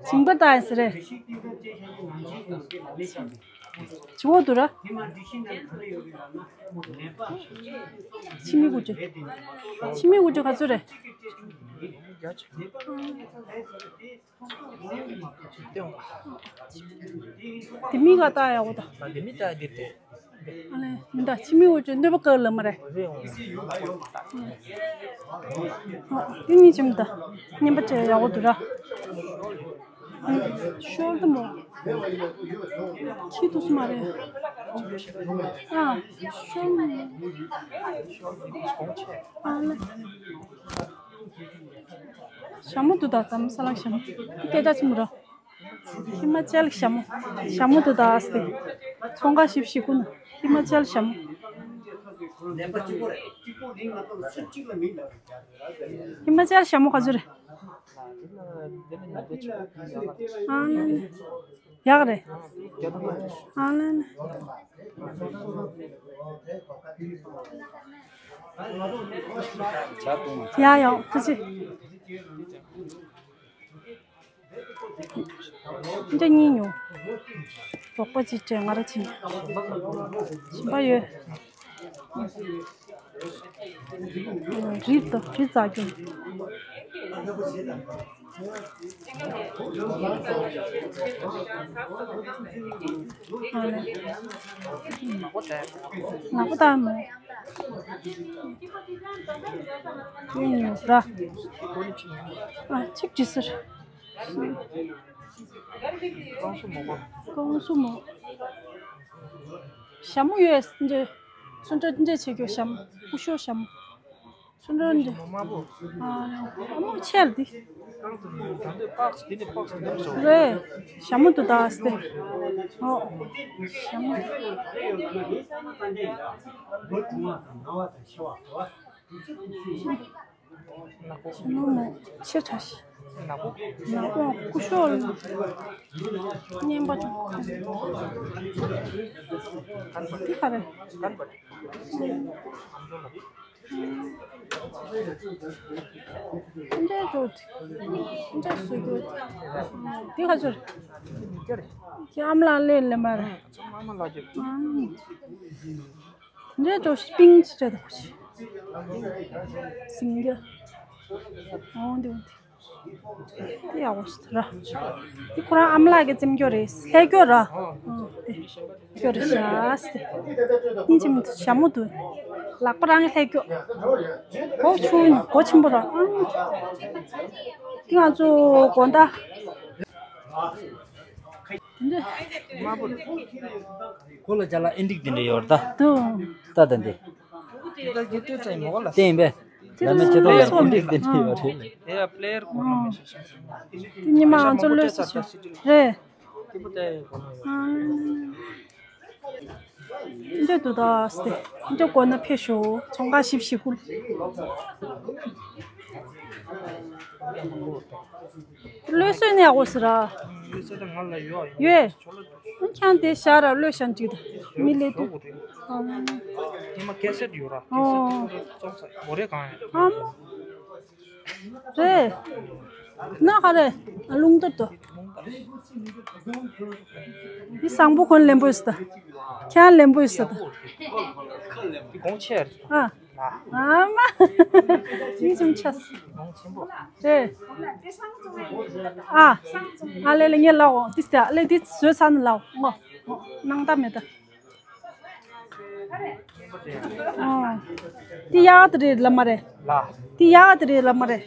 ཞིང་པ་ད་ཡིན་ཟེར་རེད། ཇི་བོ་དུ་ར། ཕྱི་མི་དགུ་བཅུ། ཕྱི་མི་དགུ་བཅུ་ག་ཚོད་རེད། དེ་མི་ག་ལྟ་ཡག་པོ་ད། ཨ་ལེ་མི་ད་ཕྱི་མི་དགུ་བཅུ་གནོད་པ་ག་ལ་མ་རེད། ཨ་དེ་གཉིས་ཆེམ་ད། སྙན་པ་བྱས་ཡག་པོ་འདུག་ར། ཤོར་དུ་མོ། ཁྱི་ཐུག་སུ་མ་རེད། ཨ་ཤོར་མོ། ཨ་ལེ། ཞྭ་མོ་འདུག་ད་དམ་ས་ལག་ཞྭ་མོ། སྐད་གྲགས་ཆེན་པོ་ར། ཧི་མ་ཅལ་ཞྭ་མོ། ཞྭ་མོ་འདུག་ད་སྟེ། ཚོང་ཁང་བཞི་བཅུ་ཞེ་དགུ་ན་ཧི་མ་ཅལ་ཞྭ་མོ། ཧི་མ་ཅལ་ཞྭ་མོ་ག་ཚོད་རེད། ཨ་ལེ་ལེ། ཡག་རེད། ཨ་ལེ་ལེ། ཡ་ཡོ་ཐུགས་རྗེ་ཆེ། འདི་གཉིས་ཉོ། རོགས་པ་ཅིག་སྤྲད་ང་ར་ཅིག་གཞན་པ་ཡོད། རི་དང་རི་རྩ་རྒྱུ། ཨ་ལེ། ནག་པོ་ད་མོ། ཉོ་ར། ཨ་གཅིག་ཅི་ཟེར། ཀོང་སུ་མོ། ཞྭ་མོ་ཡོད་འདི། ཚོན་ཁྲ་འདི་བྱེད་རྒྱུ་ཞྭ་མོ། སྐུ་ཞབས་ཞྭ་མོ། ཚོན་ཁྲ་འདི། ཨ་མོ་ཆེ་ལ་འདི། རེད། ཞྭ་མོ་འདུག་ད་སྟེ། ཨོ། ཞྭ་མོ། ཞྭ་མོ་མོ་ཆེ་ཕྲ་ཞིག་ནག་པོ། ནག་པོ་སྐུ་ཞབས་ལ། སྙན་པ་ཅིག་འདི་ག་རེད། འདྲེ་འགྲོ། འདྲེ་བཟོ་རྒྱུ། འདི་ག་ཚོད་རེད། ཁྱེད་ཨ་མ་ལགས་ལས་ལས་མ་རེད། འདྲེ་འགྲོ་པིང་ཅི་བྱ་དགོས་ཤི། སིང་རྒྱ། འོང་འདི་འོང་འདི། དེ་ཡག་པོ་ཞིག་ར། དེ་ཁོ་རང་ཨ་མ་ལགས་ཀྱི་རྩེད་འགྱོ་རེད། ལྷས་འགྱོ་ར། ཨ་དེ་འགྱོ་རེད་ཤག་སྟེ། སྙིང་རྗེ་མོ་འདུག་ཞྭ་མོ་འདུག་ལག་པ་རང་གི་ལྷས་འགྱོ། སྒོ་ཆུང་སྒོ་ཆེན་པོ་ར། ཨ་དེ་ང་ཚོ་དགོང་དག་དེ་འདྲ། ཁོ་ལ་ཅ་ལག་ཨེ་འགྲིག་དེ་འདྲ་ཡོད་རེད་ད། འདུག་ལྟ་དང་དེ། བལྟས་ཡིན་པས། བླ་མའི་ཆེ་མཐོང་ལ་ཨེ་འགྲིག་དེ་འདྲ་ཡོད་རེད། དེ་ཡ་པླེ་ཡར་གོ་ར་མེད་ཤ་ཤ། དེ་ཉི་མ་ང་ཚོ་ལོས་སུ་ཆོད་རེད། སྐྱིད་པོ་བལྟས་ཡོད་གོ་ན་ཡོད། འདི་འདུག་ད་སྟེ། འདི་གོ་ན་ཕེབས་ཤོག་ཚོང་ཁང་བཞི་བཅུ་ཞེ་དགུ། ལོས་སུ་ནས་ཡག་པོ་ཟེར་ར། ཡོད། ཁྱང་དེ་ཤ་ར་ལོས་ཤང་ཅིག་ད་མི་ལས་དུ། ཨ་མ། ཉི་མ་ཁ་སེད་ཡོད་ར། ཁ་སེད་དུ་ཙོག་ས་མོ་རེ་གང་ཡོད། ཨ་མ། རེད། ན་ག་རེ། རླུང་རྟ་དོ། འདི་བཟང་པོ་ཁོན་ལེན་པོ་ཡོད་ས་ད། ཁྱང་ལེན་པོ་ཡོད་ས་ད། འདི་གོང་ཆེ་རེད། ཨ། ཨ་མ། ཡིད་ཚིམ་ཆས། རེད། ཨ། ཨ་ལེ་ལེ་ངས་ལའོ། ཏིས་ཏ་ལེ་ཏིས་བཟོས་ཚར་ནས་ལའོ། ངོ་། ངོ་། ནང་ད་མེད་ད། ཨ། ཏི་ཡག་ཏི་རེད་ལ་མ་རེད། ལ། ཏི་ཡག་ཏི་རེད་ལ་མ་རེད།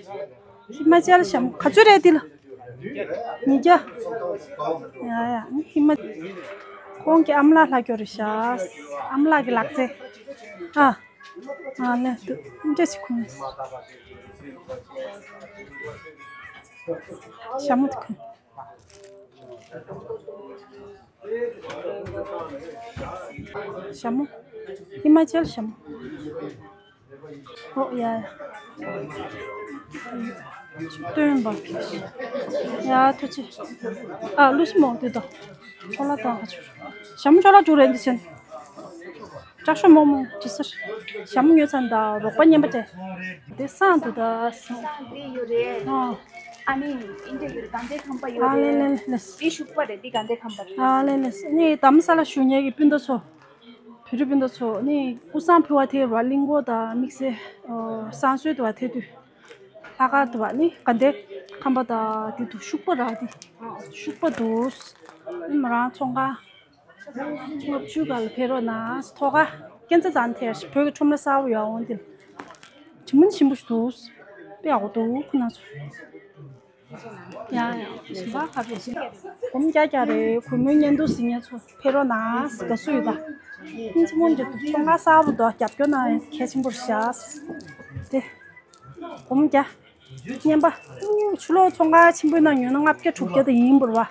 ཧི་མ་ཅལ་ཤམ་ག་ཚོད་རེད་ཏི་ལ། ཉིས་བརྒྱ། ཡ་ཡ་ཧི་མ། ཁོང་གི་ཨམ་ལགས་ལྷ་སྐྱོ་རེད་ཤག་ཨམ་ལགས་ཀྱི་ལག་རྩལ། ཨ། ཨ་ལེ་དུ་འདྲ་ཞིག་ཁུངས། ཞྭ་མོ་དུ་ཁུངས། ཞྭ་མོ། ཧི་མ་ཅལ་ཞྭ་མོ། ཨོ་ཡ། སྟོན་པ། ཡ་ཐུགས་རྗེ་ཆེ། ཨ་ལུས་མོ་དུ་དོ། ཆོ་ལ་དང་ཧ་ཆུ། ཞྭ་མོ་ཆོ་ལ་ཅུ་རེད་འདི་ཆེན། ཅག་ཤོ་མོག་མོག་ཇི་སར། ཞྭ་མོ་ཉོས་ཚར་ད་རོགས་པ་ཉན་པ་སྤྲད། དེ་སང་དུ་ད་སང་། འདི་ཡོད་རེད། ཨ། ཨ་ནི་ཨིན་ཇི་ཡོད་རེད། དགའ་ལྡན་ཁང་པ་ཡོད་ཨ་ལེ་རེད། ལེ་ལེ། འདི་ཤུག་པ་རེད། འདི་དགའ་ལྡན་ཁང་པ་རེད། ཨ་ལེ་ལེ། ནི་དྷ་རམ་ས་ལ་བཞུགས་མཁན་གྱི་སྤུན་ཟླ་ཚོ། བོད་རིགས་སྤུན་ཟླ་ཚོ་ནི་ཀུ་སང་ཕུལ་བ་དེ་ར་གླིང་སྐོར་དང་དམིགས་བསལ་བསང་གསོལ་དུ་བ་དེ་དུས། ལྷག་དཀར་དུ་བ་ནི་དགའ་ལྡན་ཁང་པ་དང་དེ་དུ་ཤུག་པ་ར་དེ། ཤུག་པ་དུ། ནི་མ་རང་ཚོང་ཁང་། ལྔ་བཅུ་ག་ལ་ཕེབས་རོགས་གནང་། ཐོག་ཁ་སྐྱེན་ཚ་ཙང་ཐེར་བོད་ཀྱི་ཁྲོམ་ར་གསར་པ་ཡོད་འོང་དེ་ལ། ཇི་མུན་ཆེན་པོ་ཞིག་འདུག་དཔེ་ཡག་པོ་འདུག་ཁོ་ན་ཚོ། ཡ་ཡ་ཞིམ་པ་ཁ་པོ་ཞིམ། སྒོམ་རྒྱག་རྒྱག་རེད། གུས་མོའི་བརྙན་ཐུང་གཟིགས་མཁན་ཚོ་ཕེབས་རོགས་གནང་། དགའ་བསུ་ཡོད་ད། ཨིན་ཅི་མོན་གྱི་ཚོང་ཁང་གསར་པ་འདུག་རྒྱབ་སྐྱོར་གནང་ཡ་གལ་ཆེན་པོ་རེད་ཤག་དེ། སྒོམ་རྒྱག་རྔན་པ། ཕྱི་ལོགས་ཚོང་ཁང་ཆེན་པོའི་ནང་ཉོས་ན་ལྔ་བརྒྱ་དྲུག་བརྒྱ་དེ་ཡིན་པ་རེད་བ།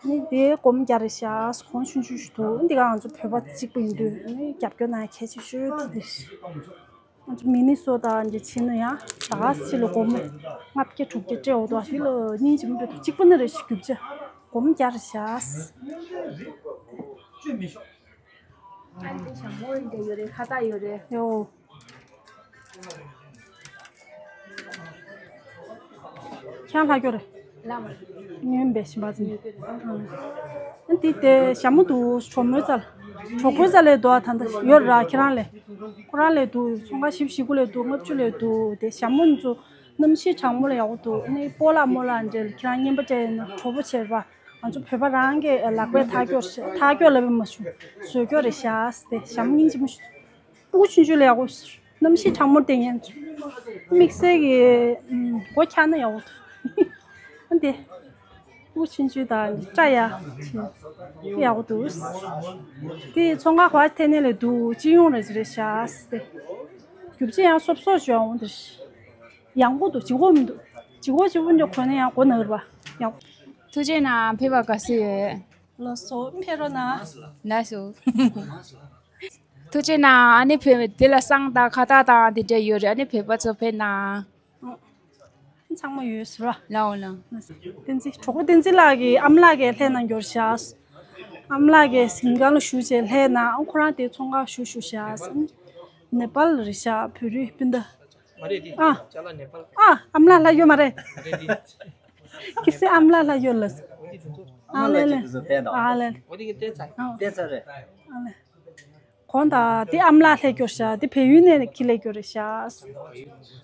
ནི་དེ་སྒོམ་རྒྱག་རེད་ཤག་གོང་ཆུང་ཆུང་ཞིག་འདུག་འདི་ག་ང་ཚོ་བོད་པ་གཅིག་པ་ཡིན་དུས་ནི་རྒྱབ་སྐྱོར་གནང་ཡ་གལ་ཆེ་ཤོས་དེ་རེད། ང་ཚོ་མི་ནི་སོ་ཏ་འདི་ཕྱིན་ན་ཡང་ད་ག་སེ་ལ་སྒོར་མོ་ལྔ་བརྒྱ་དྲུག་བརྒྱ་སྤྲད་འོ་དོ། དེ་ལ་གཉིས་ཀྱི་མི་འདོད་དོ་གཅིག་པ་ནི་རེ་ཞིག་རྒྱུ་ཆ་སྒོར་མོ་བརྒྱ་རེ་བཞག་ཨ་ནི་ཞྭ་མོ་འདི་ཡོད་རེད། ཁ་བཏགས་ཡོད་རེད། ཡོ། ཁྱང་ལྷ་སྐྱོ་རེད། ལམ། ཉོན་པའི་ཞིམ་པ་ཙམ། ཨ་འདི་དེ་ཞྭ་མོ་འདུག་གྲོགས་མོའི་རྩལ། གྲོགས་པོའི་རྩལ་ལས་འདུག་ཨ་ད་ལྟ་ཡོད་ར་ཁྱེད་རང་ལས། ཁོ་རང་ལས་འདུག་ཚོང་ཁང་བཞི་བཅུ་ཞེ་དགུ་ལས་འདུག་ལྔ་བཅུ་ལས་འདུག་དེ་ཞྭ་མོ་ཚོ་གནམ་གཤིས་གྲང་མོ་ལ་ཡག་པོ་འདུག་ནི་སྤོ་ལགས་རྨོ་ལགས་འདྲ་ཁྱེད་རང་རྔན་པ་སྤྲད་ཡིན་ན་གྲོགས་པོ་བྱེད་པ། ང་ཚོ་བོད་པ་རང་གི་ལག་པས་ཐག་སྐྱོར་ཐག་སྐྱོར་ལབ་པ་མ་བྱུང་། བཟོས་སྐྱོར་རེད་ཤག་དེ་ཞྭ་མོ་སྙིང་རྗེ་མོ་ཞིག་སྤུ་གུ་ཆུང་ཆུང་ལ་ཡག་པོ། གནམ་གཤིས་གྲང་མོར་བསྡད་མཁན་ཚོ། དམིགས་བསལ་གྱི་ཨམ་སྒོ་འཁྱག་ན་ཡག་པོ་འདུག་ཨ་འདི། སྤུ་གུ་ཆུང་ཆུང་དང་སྐྲ་ཡག་ཆེ། ཡག་པོ་འདུག་དེ་ཚོང་ཁང་ཧོ་ཐེ་ནེ་ལས་འདུག་སྤྱི་ཡོངས་རེ་རེ་ཤག་སྟེ། རྒྱུ་ཆ་ཡང་སོབ་སོབ་ཞིག་ཡོང་འདིར། ཡང་པོ་འདུག་ལྗིད་ཁོག་མི་འདུག་ལྗིད་ཁོག་ཆེ་པོ་འདྲ་གོན་ན་ཡང་མགོ་ན་རུ་བ། ཡག་ཐུགས་རྗེ་གནང་། ཕེབས་པ་དགའ་བསུ་ཡོད། ལགས་སོ། ཕེབས་རོགས་གནང་། ལགས་སོ། ཐུགས་རྗེ་གནང་། ཨ་ནི་བོད་དེ་ལ་བསང་དང་ཁ་བཏགས་དང་དེ་འདྲ་ཡོད་རེད། ཨ་ནི་བོད་པ་ཚོ་ཕེབས་ན། ཚང་མ་ཡོད་ཟེར་བ། ལའོ་ལའོ། བསྟན་འཛིན་གྲོགས་པོ་བསྟན་འཛིན་ལགས་ཀྱི་ཨམ་ལགས་ཀྱིས་ལྷན་ན་འབྱོར་ཤག་ཨམ་ལགས་ཀྱིས་གཟིམ་ཁང་ལ་བཞུགས་བྱས་ལྷན་ན་ཁོ་རང་དེ་ཚོང་ཁང་བཞུགས་བཞུགས་ཤག་ནེ་པཱལ་རེད་ཤག་བོད་རིགས་སྤུན་ཟླ། མ་རེད་འདི། ཨ། ཅ་ལག་ནེ་པཱལ། ཨ། ཨམ་ལགས་ལྷ་ཡོད་མ་རེད། མ་རེད་འདི། ཁྱི་སེ་ཨམ་ལགས་ལྷ་ཡོད་ལ། འོ་འདི་ཁྱོད་ཚོ། ཨ་ལེ་ལེ། ཨ་ལེ། འོ་འདི་གི་བསྟན་ཚར། བསྟན་ཚར་རེད། ཨ་ལེ། གོང་དང་དེ་ཨམ་ལགས་ལྷས་སྐྱོར་ཤག་དེ་བལ་ཡུལ་ནས་ཁྱི་ལས་སྐྱོར་རེད་ཤག་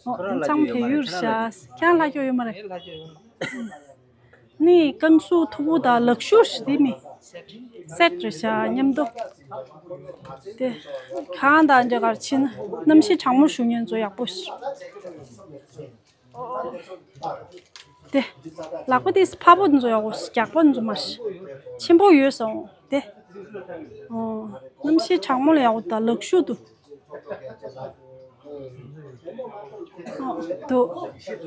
འོ་དེ་ཚང་མ་བལ་ཡུལ་རེད་ཤག་ཁྱེད་རང་ལྷ་སྐྱོར་ཡོད་མ་རེད། ངས་རྐང་ཟུག་མཐུག་པོ་དང་ལག་ཤུབས་དེ་མི་སེཊ་རེད་ཤག་མཉམ་དུ། དེ་གང་དང་འདྲ་གར་ཕྱིན་ན་གནམ་གཤིས་གྲང་མོར་བཞུགས་མཁན་ཚོ་ཡག་པོ་ཞིག་དེ་ལག་པ་དེ་ཕ་བོ་འཛོ་ཡག་པོ་རྒྱག་པ་འཛོ་མ་ཆེན་པོ་ཡོད་སོང་དེ། ཨོ། གནམ་གཤིས་གྲང་མོ་ལ་ཡག་པོ་དང་ལག་ཤུབས་འདུག་ཨོ། འདུག་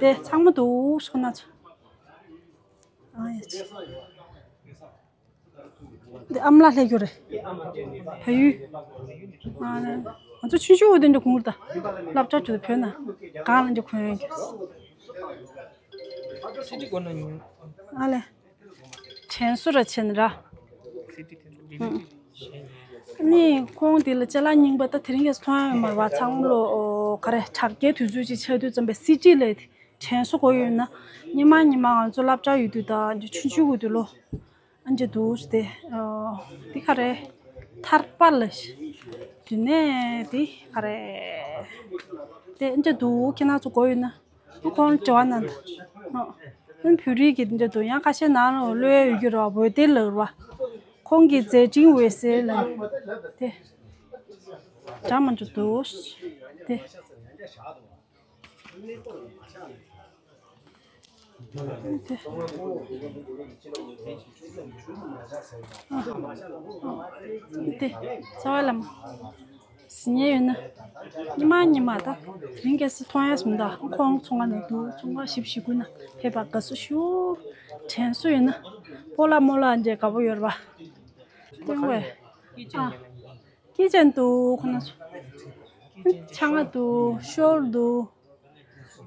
དེ་ཚང་མ་འདུག་སོང་ན་ཚོ། ཨ་ཡ་ཆེ། འདི་ཨམ་ལགས་སླེབས་རྒྱུ་རེད། བལ་ཡུལ། ཨ་ལེ། ང་ཚོ་ཆུང་ཆུང་འོ་དེ་འདྲ་གུང་རུ་ད། སློབ་གྲྭ་ཆུ་བོད་ན། གང་ལ་འདྲ་གུང་ཡོད་ཀྱི། ཨ་ལེ། དྲན་གསོ་ར་ཆེན་ར། ཨ་ནི་ཁོང་དེ་ལ་ཅ་ལག་རྙིང་པ་ད་དེ་རིང་ཡས་མཐོང་ཡ་ཡོད་མ་རེད་བ། ཚང་མ་ལོ་ཨོ་ག་རེ་དྲག་སྐྱེད་དུས་ཚོད་ཅིག་ཆགས་དུས་ཙམ་པའི་སི་ཊི་ལ་དྲན་གསོ་དགོས་ཡོད་ན། ཉི་མ་ཉི་མ་ང་ཚོ་སློབ་གྲྭ་ཡོད་དུས་དང་ཆུང་ཆུང་ཡོད་དུས་ལོ། ཨ་འཇེ་དུས་དེ་ཨོ་དེ་ག་རེ་ཐར་པ་ལ་དེ་ནས་དེ་ག་རེ་དེ་ཨ་འཇེ་དུས་ཁྱེད་རང་ཚོ་དགོས་ཡོད་ན། ཁོང་དྲི་བ་གནང་དང་། ཨོ། བོད་རིགས་ཀྱི་འདྲ་འདུག་ཡང་ཁ་ཤས་ནང་ལ་ལོས་ཡོད་རྒྱུ་ར་བ་བོད་དེ་ལ་ར་བ། ཁོང་གི་མཛད་འཕྲིན་འོད་ཟེར་ལ། དེ། འདྲ་མ་འཇུ་འདུག་དེ། དེ། ཨ། ཨ། དེ། རྩ་བ་ལ་མ། ཟིན་ཡས་ཡོད་ན། ཉི་མ་ཉི་མ་ད། དེ་རིང་གལ་སྲིད་མཐོང་ཡས་མི་འདུག་ཁོང་ཚོང་ཁང་ནང་འདུག་ཚོང་ཁང་ཞིབ་ཞིབ་ཀུན་ན་ཕེབས་པ་དགའ་བསུ་ཞུ། དྲན་གསོ་ཡོད་ན། སྤོ་ལགས་རྨོ་ལགས་འདྲ་དགའ་པོ་ཡོད་རེད་པ། སྟོན་དགོས། ཨ། ཀི་ཅན་འདུག་ཁོ་ན་ཚོ། ཆང་ང་འདུག་ཤོར་འདུག་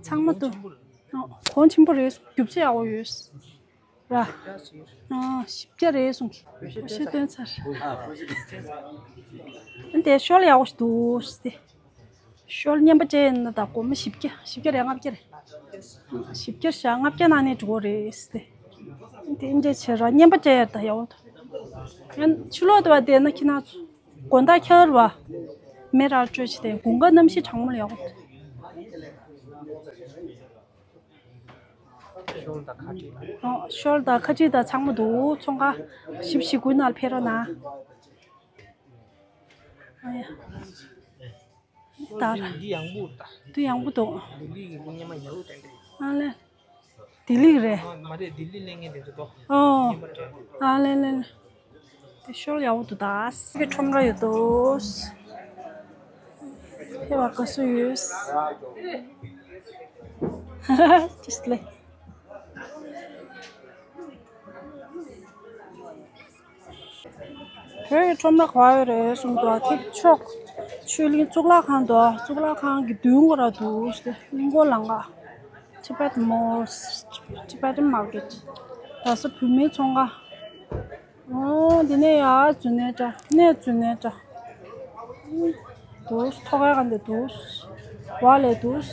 ཚང་མ་འདུག་གོང་ཆེན་པོ་རེད། རྒྱུ་ཆ་ཡག་པོ་ཡོད། ར། ཨ། ཞིབ་རྒྱ་རེད་གསུང་གི་ཞེས་སྟོན་ཚར། འདི་ཤོལ་ཡག་པོ་ཞིག་འདུག་སྟེ། ཤོལ་རྔན་པ་ཅན་ན་ད་སྒོར་མོ་བཞི་བརྒྱ། བཞི་བརྒྱ་རེད། ལྔ་བརྒྱ་རེད། བཞི་བརྒྱ་བཞག་ལྔ་བརྒྱ་ནང་ནས་འགྲོ་གི་རེད་སྟེ། དེ་འདྲ་བྱས་ར་རྔན་པ་ཅན་ཡར་ད་ཡག་པོ་འདུག་ཡང་ཕྱི་ལོགས་དུ་བ་བསྡད་ན་ཁྱི་ནག་ཚོ། དགོང་དག་འཁྱར་བ། མེ་རག་སྤྲོད་བྱས་ཏེ་དགུན་ཁ་གནམ་གཤིས་གྲང་མོ་ལ་ཡག་པོ་འདུག་ཤོལ་དང་ཁ་ཏྲི། ཨོ། ཤོལ་དང་ཁ་ཏྲི་དང་ཚང་མ་འདུག་ཚོང་ཁང་ཞིབ་ཞིབ་ཀུན་ནང་ཕེབས་རོགས་གནང་། ཨ་ཡ། ད་ར། འདི་ཡང་པོ་ད། འདི་ཡང་པོ་འདུག་ལྡི་ལི་གི་འདི་སྔོན་མ་ཉལ་ལུགས་དེ་འདྲ། ཨ་ལེ། ལྡི་ལི་གི་རེད། ཨ། མ་རེད། ལྡི་ལི་གློག་བརྙན་དེ་ཚོ་ཏོ། ཨོ། སྔོན་མ་དྲན། ཨ་ལེ་ལེ་ལེ། དེ་ཤོལ་ཡག་པོ་འདུག་ད། ཁྲོམ་ར་ཡོད་དོ། ཧེ་བ་དགའ་བསུ་ཡོད། ཅིས་ལེ། བོད་ཀྱི་ཁྲོམ་ར་ག་པར་ཡོད་རེད་གསུངས་འདུག་དེ་ཕྱོགས་ཆོས་གླིང་གཙུག་ལག་ཁང་འདུག་གཙུག་ལག་ཁང་གི་མདུན་སྐོར་ར་འདུག་གླིང་སྐོར་ལམ་ཁ། Tibet Mall, Tibetan Market. རྡ་ས་བུད་མེད་ཚོང་ཁང་། ཨོ། འདི་ནས་ཡར་འཛུལ་ནའི་འདྲ། ནས་འཛུལ་ནའི་འདྲ། འདུག་ཐོག་ཁ་གང་དེ་འདུག་བ་ལས་འདུག